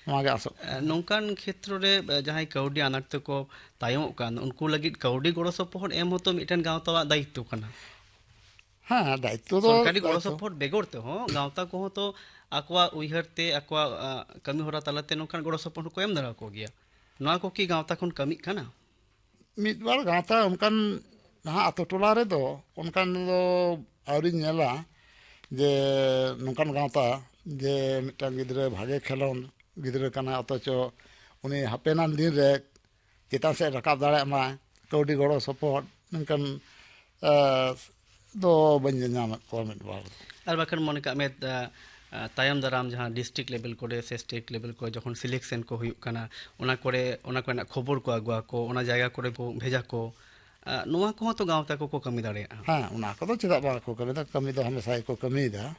ᱱᱚᱣᱟ ᱜᱮ ᱟᱥᱚᱜ ᱠᱟᱱᱟ᱾ ᱱᱚᱝᱠᱟᱱ ᱠᱷᱮᱛᱨᱚ ᱨᱮ, ᱮ, ᱡᱟᱦᱟᱸᱭ ᱠᱟᱹᱣᱰᱤ ᱟᱱᱟᱴ ᱛᱮᱠᱚ ᱛᱟᱭᱚᱢᱚᱜ ᱠᱟᱱ, ᱩᱱᱠᱩ ᱞᱟᱹᱜᱤᱫ ᱠᱟᱹᱣᱰᱤ ᱜᱚᱲᱚ ᱥᱚᱯᱚᱦᱚᱫ ᱮᱢ ᱦᱚᱸᱛᱚ ᱢᱤᱫᱴᱮᱱ ᱜᱟᱶᱛᱟᱣᱟᱜ ᱫᱟᱭᱤᱛᱛᱚ ᱠᱟᱱᱟ᱾ ᱦᱮᱸ, ᱫᱟᱭᱤᱛᱛᱚ ᱫᱚ ᱥᱚᱨᱠᱟᱨᱤ ᱜᱚᱲᱚ ᱫᱟᱭᱤᱛᱛᱚ᱾ ᱥᱚᱯᱚᱦᱚᱫ ᱵᱮᱜᱚᱨ ᱛᱮᱦᱚᱸ ᱜᱟᱶᱛᱟ ᱠᱚᱦᱚᱸ ᱛᱚ ᱟᱠᱚᱣᱟᱜ ᱩᱭᱦᱟᱹᱨ ᱛᱮ, ᱟᱠᱚᱣᱟᱜ, ᱟ, ᱠᱟᱹᱢᱤ ᱦᱚᱨᱟ ᱛᱟᱞᱟᱛᱮ ᱱᱚᱝᱠᱟᱱ ᱜᱚᱲᱚ ᱥᱚᱯᱚᱦᱚᱫ ᱠᱚ ᱮᱢ ᱫᱟᱲᱮ ᱟᱠᱚ ᱜᱮᱭᱟ᱾ ᱱᱚᱣᱟ ᱠᱚ ᱠᱤ ᱜᱟᱶᱛᱟ ᱠᱷᱚᱱ ᱠᱟᱹᱢᱤᱜ ᱠᱟᱱᱟ? ᱢᱤᱫ ᱵᱟᱨ ᱜᱟᱶᱛᱟ ᱚᱱᱠᱟᱱ ᱡᱟᱦᱟᱸ ᱟᱛᱳ ᱴᱚᱞᱟ ᱨᱮᱫᱚ ᱚᱱᱠᱟᱱ ᱫᱚ ᱟᱹᱣᱨᱤᱧ ᱧᱮᱞᱟ ᱡᱮ ᱱᱚᱝᱠᱟᱱ ᱜᱟᱶᱛᱟ ᱡᱮ ᱢᱤᱫᱴᱟᱝ ᱜᱤᱫᱽᱨᱟᱹ ᱵᱷᱟᱜᱮ ᱠᱷᱮᱞᱳᱱᱰ ᱜᱤᱫᱽᱨᱟᱹ ᱠᱟᱱᱟᱭ, ᱚᱛᱷᱚᱪᱚ ᱩᱱᱤ ᱦᱟᱯᱮᱱᱟᱜ ᱫᱤᱱ ᱨᱮ ᱪᱮᱛᱟᱱ ᱥᱮᱫ ᱨᱟᱠᱟᱵ ᱫᱟᱲᱮᱭᱟᱜ ᱢᱟᱭ, ᱠᱟᱹᱣᱰᱤ ᱜᱚᱲᱚ ᱥᱚᱯᱚᱦᱚᱫ ᱱᱚᱝᱠᱟᱱ, ᱮ, ᱫᱚ ᱵᱟᱹᱧ ᱧᱮᱞ ᱧᱟᱢᱮᱫ ᱠᱚᱣᱟ ᱢᱤᱫ ᱵᱟᱨ ᱫᱚ᱾ ᱟᱨ ᱵᱟᱠᱷᱟᱱ ᱢᱚᱱᱮ ᱠᱟᱜ ᱢᱮ, ᱟ, ᱟ, ᱛᱟᱭᱚᱢ ᱫᱟᱨᱟᱢ ᱡᱟᱦᱟᱸ ᱰᱤᱥᱴᱨᱤᱠᱴ ᱞᱮᱵᱮᱞ ᱠᱚᱨᱮ ᱥᱮ ᱥᱴᱮᱴ ᱞᱮᱵᱮᱞ ᱠᱚᱨᱮ ᱡᱚᱠᱷᱚᱱ ᱥᱤᱞᱮᱠᱥᱮᱱ ᱠᱚ ᱦᱩᱭᱩᱜ ᱠᱟᱱᱟ, ᱚᱱᱟ ᱠᱚᱨᱮ, ᱚᱱᱟ ᱠᱚᱨᱮᱱᱟᱜ ᱠᱷᱚᱵᱚᱨ ᱠᱚ ᱟᱹᱜᱩᱣᱟᱠᱚ, ᱚᱱᱟ ᱡᱟᱭᱜᱟ ᱠᱚᱨᱮ ᱠᱚ ᱵᱷᱮᱡᱟ ᱠᱚ, ᱟ, ᱱᱚᱣᱟ ᱠᱚᱦᱚᱸ ᱛᱚ ᱜᱟᱶᱛᱟ ᱠᱚᱠᱚ ᱠᱟᱹᱢᱤ ᱫᱟᱲᱮᱭᱟᱜᱼᱟ᱾ ᱦᱮᱸ, ᱚᱱᱟ ᱠᱚᱫᱚ ᱪᱮᱫᱟᱜ ᱵᱟᱠᱚ ᱠᱟᱹᱢᱤ ᱫᱟ? ᱠᱟᱹᱢᱤ ᱫᱚ ᱦᱟᱢᱮᱥᱟ ᱜᱮᱠᱚ ᱠᱟᱹᱢᱤᱭᱮᱫᱟ᱾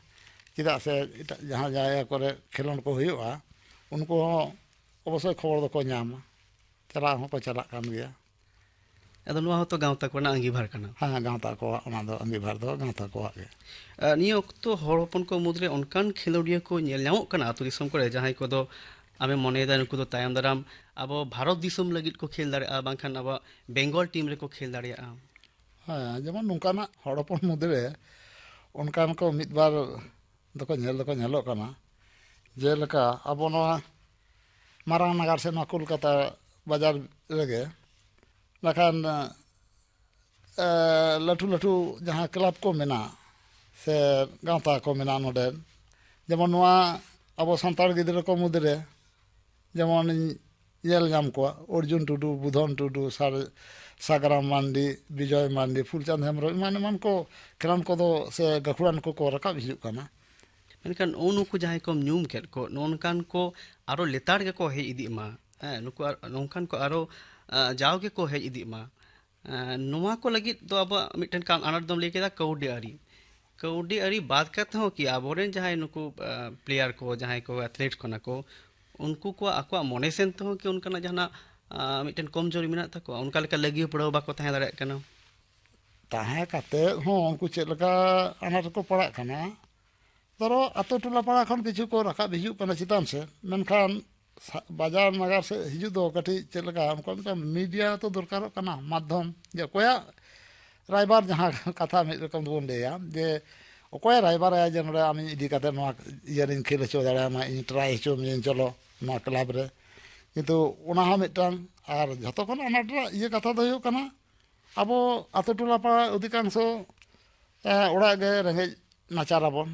ᱪᱮᱫᱟᱜ ᱥᱮ ᱮᱴᱟᱜ ᱡᱟᱦᱟᱸ ᱡᱟᱭᱜᱟ ᱠᱚᱨᱮ ᱠᱷᱮᱞᱳᱸᱰ ᱠᱚ ᱦᱩᱭᱩᱜᱼᱟ, ᱩᱱᱠᱩ ᱦᱚᱸ ᱚᱵᱚᱥᱥᱳᱭ ᱠᱷᱚᱵᱚᱨ ᱫᱚᱠᱚ ᱧᱟᱢᱟ, ᱪᱟᱞᱟᱣ ᱦᱚᱸᱠᱚ ᱪᱟᱞᱟᱜ ᱠᱟᱱ ᱜᱮᱭᱟ᱾ ᱟᱫᱚ ᱱᱚᱣᱟ ᱦᱚᱸᱛᱚ ᱜᱟᱶᱛᱟ ᱠᱚᱨᱮᱱᱟᱜ ᱟᱸᱜᱤᱵᱷᱟᱨ ᱠᱟᱱᱟ᱾ ᱦᱮᱸ, ᱜᱟᱶᱛᱟ ᱠᱚᱣᱟᱜ, ᱚᱱᱟ ᱫᱚ ᱟᱸᱜᱤᱵᱷᱟᱨ ᱫᱚ ᱜᱟᱶᱛᱟ ᱠᱚᱣᱟᱜ ᱜᱮ᱾ ᱟ, ᱱᱤᱭᱟᱹ ᱚᱠᱛᱚ ᱦᱚᱲ ᱦᱚᱯᱚᱱ ᱠᱚ ᱢᱩᱫᱽᱨᱮ ᱚᱱᱠᱟᱱ ᱠᱷᱮᱞᱳᱰᱤᱭᱟᱹ ᱠᱚ ᱧᱮᱞ ᱧᱟᱢᱚᱜ ᱠᱟᱱᱟ ᱟᱹᱛᱩ ᱫᱤᱥᱚᱢ ᱠᱚᱨᱮ, ᱡᱟᱦᱟᱸᱭ ᱠᱚᱫᱚ ᱟᱢᱮᱢ ᱢᱚᱱᱮᱭᱮᱫᱟ ᱱᱩᱠᱩ ᱫᱚ ᱛᱟᱭᱚᱢ ᱫᱟᱨᱟᱢ ᱟᱵᱚ ᱵᱷᱟᱨᱚᱛ ᱫᱤᱥᱚᱢ ᱞᱟᱹᱜᱤᱫ ᱠᱚ ᱠᱷᱮᱞ ᱫᱟᱲᱮᱭᱟᱜᱼᱟ, ᱵᱟᱝᱠᱷᱟᱱ ᱟᱵᱚᱣᱟᱜ ᱵᱮᱝᱜᱚᱞ ᱴᱤᱢ ᱨᱮᱠᱚ ᱠᱷᱮᱞ ᱫᱟᱲᱮᱭᱟᱜᱼᱟ? ᱦᱮᱸ, ᱡᱮᱢᱚᱱ ᱱᱚᱝᱠᱟᱱᱟᱜ ᱦᱚᱲ ᱦᱚᱯᱚᱱ ᱢᱩᱫᱽᱨᱮ ᱚᱱᱠᱟᱱ ᱠᱚ ᱢᱤᱫ ᱵᱟᱨ ᱫᱚᱠᱚ ᱧᱮᱞ ᱫᱚᱠᱚ ᱧᱮᱞᱚᱜ ᱠᱟᱱᱟ᱾ ᱡᱮᱞᱮᱠᱟ ᱟᱵᱚ ᱱᱚᱣᱟ ᱢᱟᱨᱟᱝ ᱱᱟᱜᱟᱨ ᱥᱮ ᱱᱚᱣᱟ ᱠᱳᱞᱠᱟᱛᱟ ᱵᱟᱡᱟᱨ ᱨᱮᱜᱮ ᱵᱟᱠᱷᱟᱱ ᱞᱟᱹᱴᱩ ᱞᱟᱹᱴᱩ ᱡᱟᱦᱟᱸ ᱠᱞᱟᱵᱽ ᱠᱚ ᱢᱮᱱᱟᱜ ᱥᱮ ᱜᱟᱶᱛᱟ ᱠᱚ ᱢᱮᱱᱟᱜ ᱱᱚᱰᱮ, ᱡᱮᱢᱚᱱ ᱱᱚᱣᱟ ᱟᱵᱚ ᱥᱟᱱᱛᱟᱲ ᱜᱤᱫᱽᱨᱟᱹ ᱠᱚ ᱢᱩᱫᱽᱨᱮ ᱡᱮᱢᱚᱱ ᱤᱧ ᱧᱮᱞ ᱧᱟᱢ ᱠᱚᱣᱟ, ᱚᱨᱡᱩᱱ ᱴᱩᱰᱩ, ᱵᱩᱫᱷᱚᱱ ᱴᱩᱰᱩ, ᱥᱟᱨ ᱥᱟᱜᱽᱨᱟᱢ ᱢᱟᱱᱰᱤ, ᱵᱤᱡᱚᱭ ᱢᱟᱱᱰᱤ, ᱯᱷᱩᱞᱪᱟᱸᱫᱽ ᱦᱮᱢᱵᱨᱚᱢ, ᱮᱢᱟᱱ ᱮᱢᱟᱱ ᱠᱚ ᱠᱷᱮᱞᱳᱰ ᱠᱚᱫᱚ ᱥᱮ ᱜᱟᱹᱠᱷᱩᱲᱟᱱ ᱠᱚᱠᱚ ᱨᱟᱠᱟᱵ ᱦᱤᱡᱩᱜ ᱠᱟᱱᱟ᱾ ᱢᱮᱱᱠᱷᱟᱱ ᱱᱚᱜᱼᱚ ᱱᱩᱠᱩ ᱡᱟᱦᱟᱸᱭ ᱠᱚᱢ ᱧᱩᱢ ᱠᱮᱫ ᱠᱚ, ᱱᱚᱜᱼᱚ ᱱᱚᱝᱠᱟᱱ ᱠᱚ ᱟᱨᱚ ᱞᱮᱛᱟᱲ ᱜᱮᱠᱚ ᱦᱮᱡ ᱤᱫᱤᱜ ᱢᱟ᱾ ᱦᱮᱸ, ᱱᱩᱠᱩ ᱟᱨ ᱱᱚᱝᱠᱟᱱ ᱠᱚ ᱟᱨᱚ ᱡᱟᱣ ᱜᱮᱠᱚ ᱦᱮᱡ ᱤᱫᱤᱜ ᱢᱟ᱾ ᱱᱚᱣᱟ ᱠᱚ ᱞᱟᱹᱜᱤᱫ ᱫᱚ ᱟᱵᱚᱣᱟᱜ ᱢᱤᱫᱴᱮᱱ ᱟᱱᱟᱴ ᱫᱚᱢ ᱞᱟᱹᱭ ᱠᱮᱫᱟ ᱠᱟᱹᱣᱰᱤ ᱟᱹᱨᱤ᱾ ᱠᱟᱹᱣᱰᱤ ᱟᱹᱨᱤ ᱵᱟᱫ ᱠᱟᱛᱮ ᱦᱚᱸ ᱠᱤ ᱟᱵᱚᱨᱮᱱ ᱡᱟᱦᱟᱸᱭ ᱱᱩᱠᱩ ᱯᱞᱮᱭᱟᱨ ᱠᱚ, ᱡᱟᱦᱟᱸᱭ ᱠᱚ ᱮᱛᱷᱞᱮᱴ ᱠᱟᱱᱟ ᱠᱚ, ᱩᱱᱠᱩ ᱠᱚᱣᱟᱜ ᱟᱠᱚᱣᱟᱜ ᱢᱚᱱᱮ ᱥᱮᱱ ᱛᱮᱦᱚᱸ ᱠᱤ ᱚᱱᱠᱟᱱᱟᱜ ᱡᱟᱦᱟᱱᱟᱜ ᱢᱤᱫᱴᱮᱱ ᱠᱚᱢᱡᱳᱨᱤ ᱢᱮᱱᱟᱜ ᱛᱟᱠᱚᱣᱟ? ᱚᱱᱠᱟ ᱞᱮᱠᱟ ᱞᱟᱹᱜᱤ ᱦᱚᱯᱲᱟᱹᱣ ᱵᱟᱠᱚ ᱛᱟᱦᱮᱸ ᱫᱟᱲᱮᱭᱟᱜ ᱠᱟᱱᱟ᱾ ᱛᱟᱦᱮᱸ ᱠᱟᱛᱮ ᱦᱚᱸ ᱩᱱᱠᱩ ᱪᱮᱫ ᱞᱮᱠᱟ ᱟᱱᱟᱴ ᱨᱮᱠᱚ ᱯᱟᱲᱟᱜ ᱠᱟᱱᱟ᱾ ᱫᱷᱚᱨᱚ ᱟᱛᱳ ᱴᱚᱞᱟ ᱯᱟᱲᱟ ᱠᱷᱚᱱ ᱠᱤᱪᱷᱩ ᱠᱚ ᱨᱟᱠᱟᱵ ᱦᱤᱡᱩᱜ ᱠᱟᱱᱟ ᱪᱮᱛᱟᱱ ᱥᱮᱫ, ᱢᱮᱱᱠᱷᱟᱱ ᱵᱟᱡᱟᱨ ᱱᱟᱜᱟᱨ ᱥᱮᱫ ᱦᱤᱡᱩᱜ ᱫᱚ ᱠᱟᱹᱴᱤᱡ ᱪᱮᱫ ᱞᱮᱠᱟ, ᱚᱱᱠᱟ ᱢᱤᱫᱴᱟᱝ ᱢᱤᱰᱤᱭᱟ ᱛᱚ ᱫᱚᱨᱠᱟᱨᱚᱜ ᱠᱟᱱᱟ, ᱢᱟᱫᱽᱫᱷᱚᱢ, ᱡᱮ ᱚᱠᱚᱭᱟᱜ ᱨᱟᱭᱵᱟᱨ, ᱡᱟᱦᱟᱸ ᱠᱟᱛᱷᱟ ᱢᱤᱫ ᱨᱚᱠᱚᱢ ᱵᱚᱱ ᱞᱟᱹᱭᱟ, ᱡᱮ ᱚᱠᱚᱭ ᱨᱟᱭᱵᱟᱨᱟᱭᱟ ᱡᱮ ᱱᱚᱰᱮ ᱟᱢᱤᱧ ᱤᱫᱤ ᱠᱟᱛᱮ ᱱᱚᱣᱟ ᱤᱭᱟᱹ ᱨᱤᱧ ᱠᱷᱮᱞ ᱦᱚᱪᱚ ᱫᱟᱲᱮᱭᱟᱢᱟ, ᱤᱧ ᱴᱨᱟᱭ ᱦᱚᱪᱚ ᱢᱤᱭᱟᱹᱧ, ᱪᱚᱞᱚ ᱱᱚᱣᱟ ᱠᱞᱟᱵᱽ ᱨᱮ᱾ ᱠᱤᱱᱛᱩ ᱚᱱᱟ ᱦᱚᱸ ᱢᱤᱫᱴᱟᱝ, ᱟᱨ ᱡᱷᱚᱛᱚ ᱠᱷᱚᱱ ᱟᱱᱟᱴ ᱨᱮᱱᱟᱜ ᱤᱭᱟᱹ ᱠᱟᱛᱷᱟ ᱫᱚ ᱦᱩᱭᱩᱜ ᱠᱟᱱᱟ, ᱟᱵᱚ ᱟᱛᱳ ᱴᱚᱞᱟ ᱯᱟᱲᱟ ᱚᱫᱷᱤᱠᱟᱝᱥᱚ ᱚᱲᱟᱜ ᱜᱮ ᱨᱮᱸᱜᱮᱡ ᱱᱟᱪᱟᱨ ᱟᱵᱚᱱ,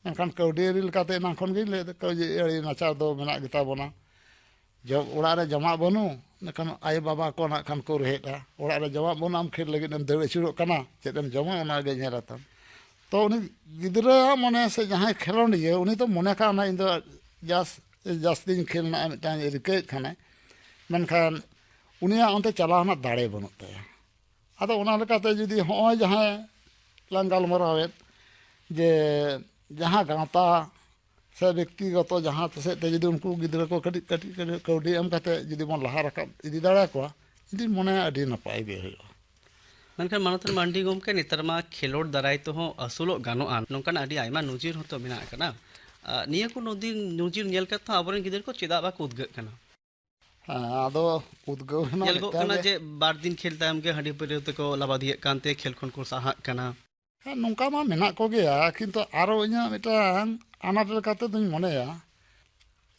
ᱢᱮᱱᱠᱷᱟᱱ ᱠᱟᱹᱣᱰᱤ ᱟᱹᱨᱤ ᱞᱮᱠᱟᱛᱮ ᱮᱱᱟᱝ ᱠᱷᱚᱱ ᱜᱮᱧ ᱞᱟᱹᱭ ᱮᱫᱟ, ᱠᱟᱹᱣᱰᱤ ᱟᱹᱨᱤ ᱱᱟᱪᱟᱨ ᱫᱚ ᱢᱮᱱᱟᱜ ᱜᱮᱛᱟ ᱵᱚᱱᱟ᱾ ᱡᱚᱢ ᱚᱲᱟᱜ ᱨᱮ ᱡᱚᱢᱟᱜ ᱵᱟᱹᱱᱩᱜ, ᱢᱮᱱᱠᱷᱟᱱ ᱟᱭᱳᱼᱵᱟᱵᱟ ᱠᱚ ᱱᱟᱜ ᱠᱷᱟᱱ ᱠᱚ ᱨᱮᱦᱮᱫᱼᱟ, ᱚᱲᱟᱜ ᱨᱮ ᱡᱚᱢᱟᱜ ᱵᱟᱹᱱᱩᱜ, ᱟᱢ ᱠᱷᱮᱞ ᱞᱟᱹᱜᱤᱫ ᱮᱢ ᱫᱟᱹᱲ ᱟᱹᱪᱩᱨᱚᱜ ᱠᱟᱱᱟ, ᱪᱮᱫ ᱮᱢ ᱡᱚᱢᱟ ᱚᱱᱟ ᱜᱮ ᱧᱮᱞ ᱟᱛᱟᱢ᱾ ᱛᱚ ᱩᱱᱤ ᱜᱤᱫᱽᱨᱟᱹᱣᱟᱜ ᱢᱚᱱᱮ ᱥᱮ ᱡᱟᱦᱟᱸᱭ ᱠᱷᱮᱞᱳᱰᱤᱭᱟᱹ, ᱩᱱᱤ ᱫᱚ ᱢᱚᱱᱮ ᱠᱟᱜ ᱠᱟᱱᱟ ᱤᱧ ᱫᱚ ᱡᱟᱥ ᱡᱟᱹᱥᱛᱤᱧ ᱠᱷᱮᱞ ᱨᱮᱱᱟᱜ ᱢᱤᱫᱴᱟᱝ ᱨᱤᱠᱟᱹᱭᱮᱫ ᱠᱷᱟᱱᱮ, ᱢᱮᱱᱠᱷᱟᱱ ᱩᱱᱤᱭᱟᱜ ᱚᱱᱛᱮ ᱪᱟᱞᱟᱣ ᱨᱮᱱᱟᱜ ᱫᱟᱲᱮ ᱵᱟᱹᱱᱩᱜ ᱛᱟᱭᱟ᱾ ᱟᱫᱚ ᱚᱱᱟ ᱞᱮᱠᱟᱛᱮ ᱡᱩᱫᱤ ᱦᱚᱸᱜᱼᱚᱭ ᱡᱟᱦᱟᱸ ᱞᱟᱝ ᱜᱟᱞᱢᱟᱨᱟᱣᱮᱫ, ᱡᱮ ᱡᱟᱦᱟᱸ ᱜᱟᱶᱛᱟ ᱥᱮ ᱵᱮᱠᱛᱤᱜᱚᱛᱚ ᱡᱟᱦᱟᱸ ᱥᱮᱫ ᱛᱮ ᱡᱩᱫᱤ ᱩᱱᱠᱩ ᱜᱤᱫᱽᱨᱟᱹ ᱠᱚ ᱠᱟᱹᱴᱤᱡ ᱠᱟᱹᱴᱤᱡ ᱠᱟᱹᱴᱤᱡ ᱠᱟᱹᱣᱰᱤ ᱮᱢ ᱠᱟᱛᱮ ᱡᱩᱫᱤ ᱵᱚᱱ ᱞᱟᱦᱟ ᱨᱟᱠᱟᱵ ᱤᱫᱤ ᱫᱟᱲᱮᱭᱟᱠᱚᱣᱟ, ᱤᱧ ᱫᱩᱧ ᱢᱚᱱᱮᱭᱟ ᱟᱹᱰᱤ ᱱᱟᱯᱟᱭ ᱜᱮ ᱦᱩᱭᱩᱜᱼᱟ᱾ ᱢᱮᱱᱠᱷᱟᱱ ᱢᱟᱱᱚᱛᱟᱱ ᱢᱟᱱᱰᱤ ᱜᱚᱢᱠᱮ, ᱱᱮᱛᱟᱨ ᱢᱟ ᱠᱷᱮᱞᱳᱰ ᱫᱟᱨᱟᱭ ᱛᱮᱦᱚᱸ ᱟᱹᱥᱩᱞᱚᱜ ᱜᱟᱱᱚᱜᱼᱟ, ᱱᱚᱝᱠᱟᱱᱟᱜ ᱟᱹᱰᱤ ᱟᱭᱢᱟ ᱱᱚᱡᱤᱨ ᱦᱚᱸᱛᱚ ᱢᱮᱱᱟᱜ ᱟᱠᱟᱫᱟ᱾ ᱟᱨ ᱱᱤᱭᱟᱹ ᱠᱚ ᱱᱚᱡᱤᱨ, ᱱᱚᱡᱤᱨ ᱧᱮᱞ ᱠᱟᱛᱮ ᱦᱚᱸ ᱟᱵᱚᱨᱮᱱ ᱜᱤᱫᱽᱨᱟᱹ ᱠᱚ ᱪᱮᱫᱟᱜ ᱵᱟᱠᱚ ᱩᱫᱽᱜᱟᱹᱜ ᱠᱟᱱᱟ? ᱦᱮᱸ, ᱟᱫᱚ ᱩᱫᱽᱜᱟᱹᱣ ᱨᱮᱱᱟᱜ ᱧᱮᱞᱚᱜᱚᱜ ᱢᱤᱫᱴᱟᱝ ᱠᱟᱱᱟ ᱜᱮ ᱡᱮ ᱵᱟᱨ ᱫᱤᱱ ᱠᱷᱮᱞ ᱛᱟᱭᱚᱢ ᱜᱮ ᱦᱟᱺᱰᱤ ᱯᱟᱹᱣᱨᱟᱹ ᱛᱮᱠᱚ ᱞᱟᱵᱟᱫᱤᱭᱮᱫ ᱠᱟᱱᱛᱮ ᱠᱷᱮᱞ ᱠᱷᱚᱱ ᱠᱚ ᱥᱟᱦᱟᱜ ᱠᱟᱱᱟ᱾ ᱦᱮᱸ, ᱱᱚᱝᱠᱟ ᱢᱟ ᱢᱮᱱᱟᱜ ᱠᱚᱜᱮᱭᱟ, ᱠᱤᱱᱛᱩ ᱟᱨᱚ ᱤᱧᱟᱹᱜ ᱢᱤᱫᱴᱟᱝ ᱟᱱᱟᱴ ᱞᱮᱠᱟᱛᱮ ᱫᱩᱧ ᱢᱚᱱᱮᱭᱟ,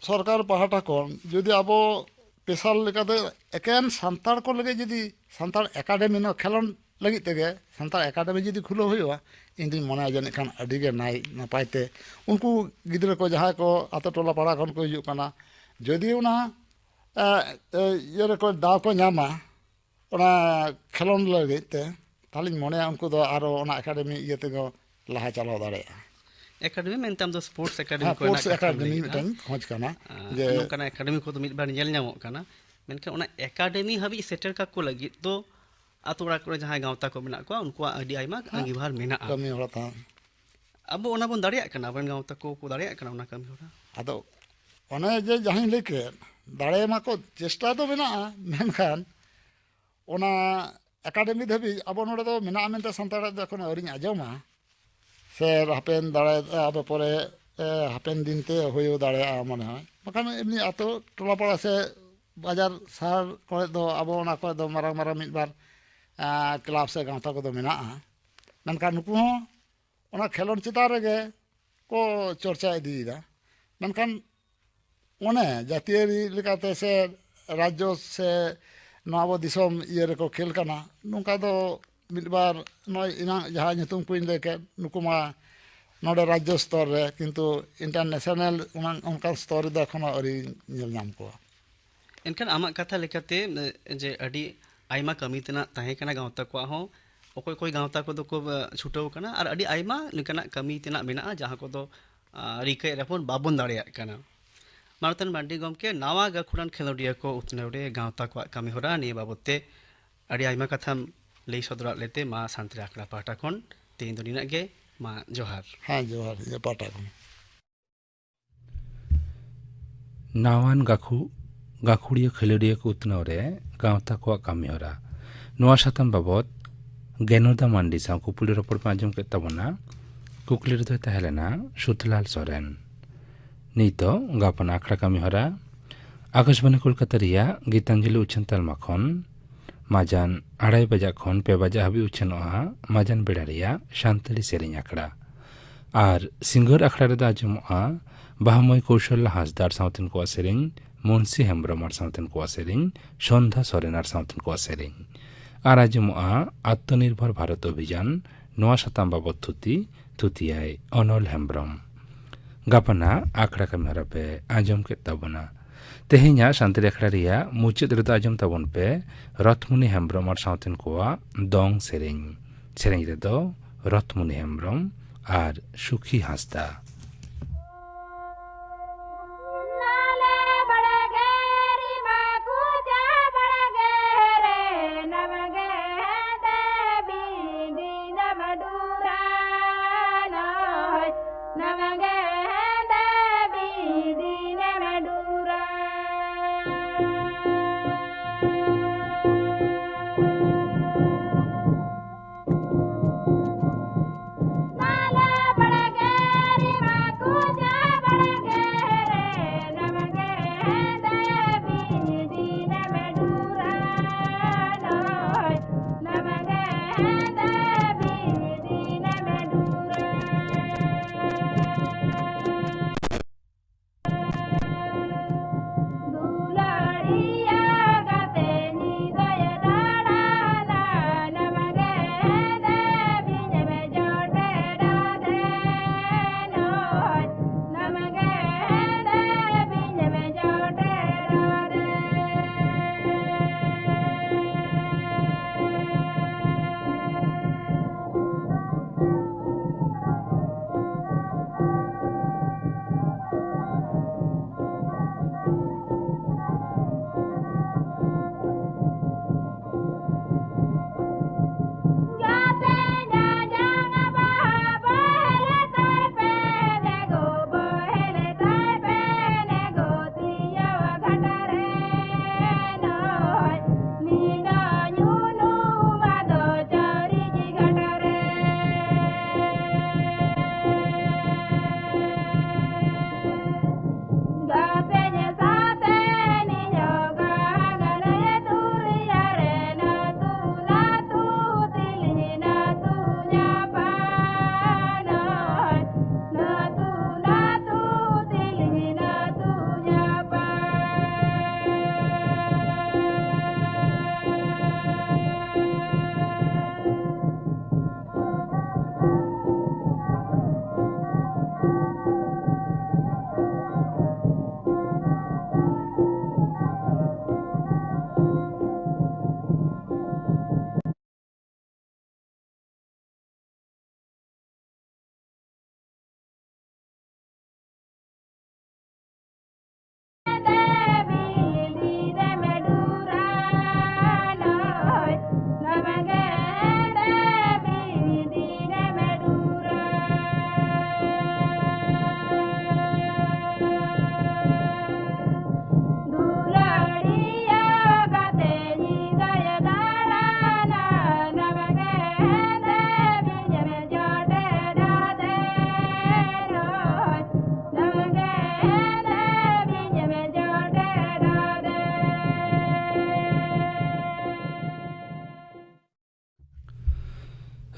ᱥᱚᱨᱠᱟᱨ ᱯᱟᱦᱴᱟ ᱠᱷᱚᱱ ᱡᱩᱫᱤ ᱟᱵᱚ ᱥᱯᱮᱥᱟᱞ ᱞᱮᱠᱟᱛᱮ ᱮᱠᱮᱱ ᱥᱟᱱᱛᱟᱲ ᱠᱚ ᱞᱟᱹᱜᱤᱫ ᱡᱩᱫᱤ ᱥᱟᱱᱛᱟᱲ ᱮᱠᱟᱰᱮᱢᱤ, ᱱᱚᱣᱟ ᱠᱷᱮᱞᱳᱰ ᱞᱟᱹᱜᱤᱫ ᱛᱮᱜᱮ ᱥᱟᱱᱛᱟᱲ ᱮᱠᱟᱰᱮᱢᱤ ᱡᱩᱫᱤ ᱠᱷᱩᱞᱟᱹᱣ ᱦᱩᱭᱩᱜᱼᱟ, ᱤᱧ ᱫᱩᱧ ᱢᱚᱱᱮᱭᱟ ᱡᱟᱹᱱᱤᱡ ᱠᱷᱟᱱ ᱟᱹᱰᱤ ᱜᱮ ᱱᱟᱭ ᱱᱟᱯᱟᱭ ᱛᱮ ᱩᱱᱠᱩ ᱜᱤᱫᱽᱨᱟᱹ ᱠᱚ ᱡᱟᱦᱟᱸᱭ ᱠᱚ ᱟᱛᱳ ᱴᱚᱞᱟ ᱯᱟᱲᱟ ᱠᱷᱚᱱ ᱠᱚ ᱦᱤᱡᱩᱜ ᱠᱟᱱᱟ, ᱡᱩᱫᱤ ᱚᱱᱟ ᱮ, ᱮ, ᱤᱭᱟᱹ ᱨᱮᱠᱚ ᱫᱟᱣ ᱠᱚ ᱧᱟᱢᱟ ᱚᱱᱟ ᱠᱷᱮᱞᱳᱰ ᱞᱟᱹᱜᱤᱫ ᱛᱮ, ᱛᱟᱦᱚᱞᱮᱧ ᱢᱚᱱᱮᱭᱟ ᱩᱱᱠᱩ ᱫᱚ ᱟᱨᱚ ᱚᱱᱟ ᱮᱠᱟᱰᱮᱢᱤ ᱤᱭᱟᱹ ᱛᱮᱠᱚ ᱞᱟᱦᱟ ᱪᱟᱞᱟᱣ ᱫᱟᱲᱮᱭᱟᱜᱼᱟ᱾ ᱮᱠᱟᱰᱮᱢᱤ ᱢᱮᱱᱛᱮ ᱟᱢ ᱫᱚ ᱥᱯᱳᱨᱴᱥ ᱮᱠᱟᱰᱮᱢᱤ ᱦᱮᱸ, ᱠᱚᱨᱮᱱᱟᱜ ᱥᱯᱳᱨᱴᱥ ᱠᱟᱛᱷᱟᱢ ᱮᱠᱟᱰᱮᱢᱤ ᱞᱟᱹᱭᱮᱫᱼᱟ᱾ ᱢᱤᱫᱴᱟᱝ ᱠᱷᱚᱡᱽ ᱠᱟᱱᱟ ᱟᱨ ᱡᱮ ᱱᱚᱝᱠᱟᱱᱟᱜ ᱮᱠᱟᱰᱮᱢᱤ ᱠᱚᱫᱚ ᱢᱤᱫ ᱵᱟᱨ ᱧᱮᱞ ᱧᱟᱢᱚᱜ ᱠᱟᱱᱟ, ᱢᱮᱱᱠᱷᱟᱱ ᱚᱱᱟ ᱮᱠᱟᱰᱮᱢᱤ ᱦᱟᱹᱵᱤᱡ ᱥᱮᱴᱮᱨ ᱠᱟᱠᱚ ᱞᱟᱹᱜᱤᱫ ᱫᱚ ᱟᱛᱳ ᱚᱲᱟᱜ ᱠᱚᱨᱮ ᱡᱟᱦᱟᱸᱭ ᱜᱟᱶᱛᱟ ᱠᱚ ᱢᱮᱱᱟᱜ ᱠᱚᱣᱟ, ᱩᱱᱠᱩᱣᱟᱜ ᱟᱹᱰᱤ ᱟᱭᱢᱟ ᱟᱸᱜᱤᱵᱷᱟᱨ ᱢᱮᱱᱟᱜᱼᱟ᱾ ᱠᱟᱹᱢᱤ ᱦᱚᱨᱟ ᱛᱟᱦᱮᱸ ᱟᱵᱚ ᱚᱱᱟ ᱵᱚᱱ ᱫᱟᱲᱮᱭᱟᱜ ᱠᱟᱱᱟ, ᱟᱵᱚᱨᱮᱱ ᱜᱟᱶᱛᱟ ᱠᱚ ᱠᱚ ᱫᱟᱲᱮᱭᱟᱜ ᱠᱟᱱᱟ ᱚᱱᱟ ᱠᱟᱹᱢᱤ ᱦᱚᱨᱟ᱾ ᱟᱫᱚ ᱚᱱᱮ ᱡᱮ ᱡᱟᱦᱟᱸᱧ ᱞᱟᱹᱭ ᱠᱮᱫ, ᱫᱟᱲᱮ ᱢᱟᱠᱚ ᱪᱮᱥᱴᱟ ᱫᱚ ᱢᱮᱱᱟᱜᱼᱟ, ᱢᱮᱱᱠᱷᱟᱱ ᱚᱱᱟ ᱮᱠᱟᱰᱮᱢᱤ ᱫᱷᱟᱹᱵᱤᱡ ᱟᱵᱚ ᱱᱚᱰᱮ ᱫᱚ ᱢᱮᱱᱟᱜᱼᱟ ᱢᱮᱱᱛᱮ ᱥᱟᱱᱛᱟᱲᱟᱜ ᱫᱚ ᱮᱠᱷᱚᱱᱳ ᱟᱹᱣᱨᱤᱧ ᱟᱸᱡᱚᱢᱟ᱾ ᱥᱮ ᱦᱟᱯᱮᱱ ᱫᱟᱲᱮ ᱟᱵᱚ ᱯᱚᱨᱮ ᱮ, ᱦᱟᱯᱮᱱ ᱫᱤᱱ ᱛᱮ ᱦᱩᱭ ᱫᱟᱲᱮᱭᱟᱜᱼᱟ ᱢᱚᱱᱮ ᱦᱚᱭ᱾ ᱵᱟᱠᱷᱟᱱ ᱮᱢᱱᱤ ᱟᱛᱳ ᱴᱚᱞᱟ ᱯᱟᱲᱟ ᱥᱮ ᱵᱟᱡᱟᱨ ᱥᱟᱦᱟᱨ ᱠᱚᱨᱮ ᱫᱚ ᱟᱵᱚ ᱚᱱᱟ ᱠᱚᱨᱮ ᱫᱚ ᱢᱟᱨᱟᱝ ᱢᱟᱨᱟᱝ ᱢᱤᱫ ᱵᱟᱨ ᱮ, ᱠᱞᱟᱵᱽ ᱥᱮ ᱜᱟᱶᱛᱟ ᱠᱚᱫᱚ ᱢᱮᱱᱟᱜᱼᱟ, ᱢᱮᱱᱠᱷᱟᱱ ᱱᱩᱠᱩ ᱦᱚᱸ ᱚᱱᱟ ᱠᱷᱮᱞᱳᱰ ᱪᱮᱛᱟᱱ ᱨᱮᱜᱮ ᱠᱚ ᱪᱚᱨᱪᱟ ᱤᱫᱤᱭᱮᱫᱟ᱾ ᱢᱮᱱᱠᱷᱟᱱ ᱚᱱᱮ ᱡᱟᱹᱛᱤᱭᱟᱹᱨᱤ ᱞᱮᱠᱟᱛᱮ ᱥᱮ ᱨᱟᱡᱽᱡᱚ ᱥᱮ ᱱᱚᱣᱟ ᱟᱵᱚ ᱫᱤᱥᱚᱢ ᱤᱭᱟᱹ ᱨᱮᱠᱚ ᱠᱷᱮᱞ ᱠᱟᱱᱟ, ᱱᱚᱝᱠᱟ ᱫᱚ ᱢᱤᱫ ᱵᱟᱨ ᱱᱚᱜᱼᱚᱭ ᱮᱱᱟᱝ ᱡᱟᱦᱟᱸ ᱧᱩᱛᱩᱢ ᱠᱚᱧ ᱞᱟᱹᱭ ᱠᱮᱫ, ᱱᱩᱠᱩ ᱢᱟ ᱱᱚᱰᱮ ᱨᱟᱡᱽᱡᱚ ᱥᱛᱚᱨ ᱨᱮ, ᱠᱤᱱᱛᱩ ᱤᱱᱴᱟᱨᱱᱮᱥᱱᱟᱞ ᱚᱱᱟ ᱚᱱᱠᱟᱱ ᱥᱛᱚᱨ ᱨᱮᱫᱚ ᱮᱠᱷᱚᱱᱳ ᱟᱹᱣᱨᱤ ᱧᱮᱞ ᱧᱟᱢ ᱠᱚᱣᱟ᱾ ᱮᱱᱠᱷᱟᱱ ᱟᱢᱟᱜ ᱠᱟᱛᱷᱟ ᱞᱮᱠᱟᱛᱮ ᱮ, ᱡᱮ ᱟᱹᱰᱤ ᱟᱭᱢᱟ ᱠᱟᱹᱢᱤ ᱛᱮᱱᱟᱜ ᱛᱟᱦᱮᱸ ᱠᱟᱱᱟ ᱜᱟᱶᱛᱟ ᱠᱚᱣᱟᱜ ᱦᱚᱸ, ᱚᱠᱚᱭ ᱚᱠᱚᱭ ᱜᱟᱶᱛᱟ ᱠᱚᱫᱚ ᱠᱚ ᱮ, ᱪᱷᱩᱴᱟᱹᱣ ᱠᱟᱱᱟ ᱟᱨ ᱟᱹᱰᱤ ᱟᱭᱢᱟ ᱞᱮᱠᱟᱱᱟᱜ ᱠᱟᱹᱢᱤ ᱛᱮᱱᱟᱜ ᱢᱮᱱᱟᱜᱼᱟ ᱡᱟᱦᱟᱸ ᱠᱚᱫᱚ ᱟ, ᱨᱤᱠᱟᱹᱭᱮᱫ ᱨᱮᱦᱚᱸ ᱵᱚᱱ ᱵᱟᱵᱚᱱ ᱫᱟᱲᱮᱭᱟᱜ ᱠᱟᱱᱟ᱾ ᱢᱟᱱᱚᱛᱟᱱ ᱢᱟᱱᱰᱤ ᱜᱚᱢᱠᱮ, ᱱᱟᱣᱟ ᱜᱟᱹᱠᱷᱩᱲᱟᱱ ᱠᱷᱮᱞᱳᱰᱤᱭᱟᱹ ᱠᱚ ᱩᱛᱱᱟᱹᱣ ᱨᱮ ᱜᱟᱶᱛᱟ ᱠᱚᱣᱟᱜ ᱠᱟᱹᱢᱤ ᱦᱚᱨᱟ ᱱᱤᱭᱟᱹ ᱵᱟᱵᱚᱛ ᱛᱮ ᱟᱹᱰᱤ ᱟᱭᱢᱟ ᱠᱟᱛᱷᱟᱢ ᱞᱟᱹᱭ ᱥᱚᱫᱚᱨᱟᱫ ᱞᱮᱛᱮ ᱢᱟ ᱥᱟᱱᱛᱟᱲᱤ ᱟᱠᱷᱲᱟ ᱯᱟᱦᱴᱟ ᱠᱷᱚᱱ ᱛᱮᱦᱮᱧ ᱫᱚ ᱱᱤᱱᱟᱹᱜ ᱜᱮ᱾ ᱢᱟ ᱡᱚᱦᱟᱨ᱾ ᱦᱮᱸ, ᱡᱚᱦᱟᱨ, ᱤᱧᱟᱹᱜ ᱯᱟᱦᱴᱟ ᱠᱷᱚᱱ᱾ ᱱᱟᱣᱟᱱ ᱜᱟᱹᱠᱷᱩ ᱜᱟᱹᱠᱷᱩᱲᱤᱭᱟᱹ ᱠᱷᱮᱞᱳᱰᱤᱭᱟᱹ ᱠᱚ ᱩᱛᱱᱟᱹᱣ ᱨᱮ ᱜᱟᱶᱛᱟ ᱠᱚᱣᱟᱜ ᱠᱟᱹᱢᱤᱦᱚᱨᱟ, ᱱᱚᱣᱟ ᱥᱟᱛᱟᱢ ᱵᱟᱵᱚᱛ ᱜᱮᱱᱚᱫᱟ ᱢᱟᱱᱰᱤ ᱥᱟᱶ ᱠᱩᱯᱩᱞᱤ ᱨᱚᱯᱚᱲ ᱯᱮ ᱟᱸᱡᱚᱢ ᱠᱮᱫ ᱛᱟᱵᱚᱱᱟ᱾ ᱠᱩᱠᱞᱤ ᱨᱮᱫᱚᱭ ᱛᱟᱦᱮᱸ ᱞᱮᱱᱟ ᱥᱩᱛᱞᱟᱞ ᱥᱚᱨᱮᱱ᱾ ᱱᱤᱛᱚᱜ ᱜᱟᱯᱟᱱ ᱟᱠᱷᱲᱟ ᱠᱟᱹᱢᱤᱦᱚᱨᱟ ᱟᱠᱟᱥᱵᱟᱱᱤ ᱠᱳᱞᱠᱟᱛᱟ ᱨᱮᱭᱟᱜ ᱜᱤᱛᱟᱧᱡᱚᱞᱤ ᱩᱪᱷᱟᱹᱱ ᱛᱟᱞᱢᱟ ᱠᱷᱚᱱ ᱢᱟᱡᱟᱱ ᱟᱲᱟᱭ ᱵᱟᱡᱟᱜ ᱠᱷᱚᱱ ᱯᱮ ᱵᱟᱡᱟᱜ ᱦᱟᱹᱵᱤᱡ ᱩᱪᱷᱟᱹᱱᱚᱜᱼᱟ ᱢᱟᱡᱟᱱ ᱵᱮᱲᱟ ᱨᱮᱭᱟᱜ ᱥᱟᱱᱛᱟᱲᱤ ᱥᱮᱨᱮᱧ ᱟᱠᱷᱲᱟ᱾ ᱟᱨ ᱥᱤᱸᱜᱟᱹᱲ ᱟᱠᱷᱲᱟ ᱨᱮᱫᱚ ᱟᱸᱡᱚᱢᱚᱜᱼᱟ ᱵᱟᱦᱟᱢᱟᱹᱭ ᱠᱳᱣᱥᱚᱞ ᱦᱟᱸᱥᱫᱟᱜ ᱥᱟᱶᱛᱮᱱ ᱠᱚᱣᱟᱜ ᱥᱮᱨᱮᱧ ᱢᱩᱱᱥᱤ ᱦᱮᱢᱵᱽᱨᱚᱢ ᱟᱨ ᱥᱟᱶᱛᱮᱱ ᱠᱚᱣᱟᱜ ᱥᱮᱨᱮᱧ, ᱥᱚᱱᱫᱷᱟ ᱥᱚᱨᱮᱱ ᱟᱨ ᱥᱟᱶᱛᱮᱱ ᱠᱚᱣᱟᱜ ᱥᱮᱨᱮᱧ᱾ ᱟᱨ ᱟᱸᱡᱚᱢᱚᱜᱼᱟ ᱟᱛᱢᱚᱱᱤᱨᱵᱷᱚᱨ ᱵᱷᱟᱨᱚᱛ ᱚᱵᱷᱤᱡᱟᱱ, ᱱᱚᱣᱟ ᱥᱟᱛᱟᱢ ᱵᱟᱵᱚᱛ ᱛᱷᱩᱛᱤ, ᱛᱷᱩᱛᱤᱭᱟᱭ ᱚᱱᱚᱞ ᱦᱮᱢᱵᱽᱨᱚᱢ᱾ ᱜᱟᱯᱟᱱᱟᱜ ᱟᱠᱷᱲᱟ ᱠᱟᱹᱢᱤ ᱦᱚᱨᱟ ᱯᱮ ᱟᱸᱡᱚᱢ ᱠᱮᱫ ᱛᱟᱵᱚᱱᱟ᱾ ᱛᱮᱦᱮᱧᱟᱜ ᱥᱟᱱᱛᱟᱲᱤ ᱟᱠᱷᱲᱟ ᱨᱮᱭᱟᱜ ᱢᱩᱪᱟᱹᱫ ᱨᱮᱫᱚ ᱟᱸᱡᱚᱢ ᱛᱟᱵᱚᱱ ᱯᱮ ᱨᱚᱛᱷᱢᱩᱱᱤ ᱦᱮᱢᱵᱽᱨᱚᱢ ᱟᱨ ᱥᱟᱶᱛᱮᱱ ᱠᱚᱣᱟᱜ ᱫᱚᱝ ᱥᱮᱨᱮᱧ᱾ ᱥᱮᱨᱮᱧ ᱨᱮᱫᱚ ᱨᱚᱛᱷᱢᱩᱱᱤ ᱦᱮᱢᱵᱽᱨᱚᱢ ᱟᱨ ᱥᱩᱠᱷᱤ ᱦᱟᱸᱥᱫᱟ᱾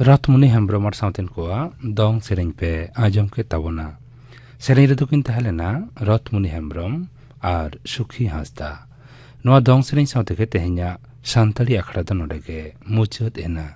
ᱨᱚᱛᱷᱢᱩᱱᱤ ᱦᱮᱢᱵᱽᱨᱚᱢ ᱟᱨ ᱥᱟᱶᱛᱮᱱ ᱠᱚᱣᱟᱜ ᱫᱚᱝ ᱥᱮᱨᱮᱧ ᱯᱮ ᱟᱸᱡᱚᱢ ᱠᱮᱫ ᱛᱟᱵᱚᱱᱟ᱾ ᱥᱮᱨᱮᱧ ᱨᱮᱫᱚ ᱠᱤᱱ ᱛᱟᱦᱮᱸ ᱞᱮᱱᱟ ᱨᱚᱛᱷᱢᱩᱱᱤ ᱦᱮᱢᱵᱽᱨᱚᱢ ᱟᱨ ᱥᱩᱠᱷᱤ ᱦᱟᱸᱥᱫᱟ᱾ ᱱᱚᱣᱟ ᱫᱚᱝ ᱥᱮᱨᱮᱧ ᱥᱟᱶ ᱛᱮᱜᱮ ᱛᱮᱦᱮᱧᱟᱜ ᱥᱟᱱᱛᱟᱲᱤ ᱟᱠᱷᱲᱟ ᱫᱚ ᱱᱚᱰᱮ ᱜᱮ ᱢᱩᱪᱟᱹᱫ ᱮᱱᱟ᱾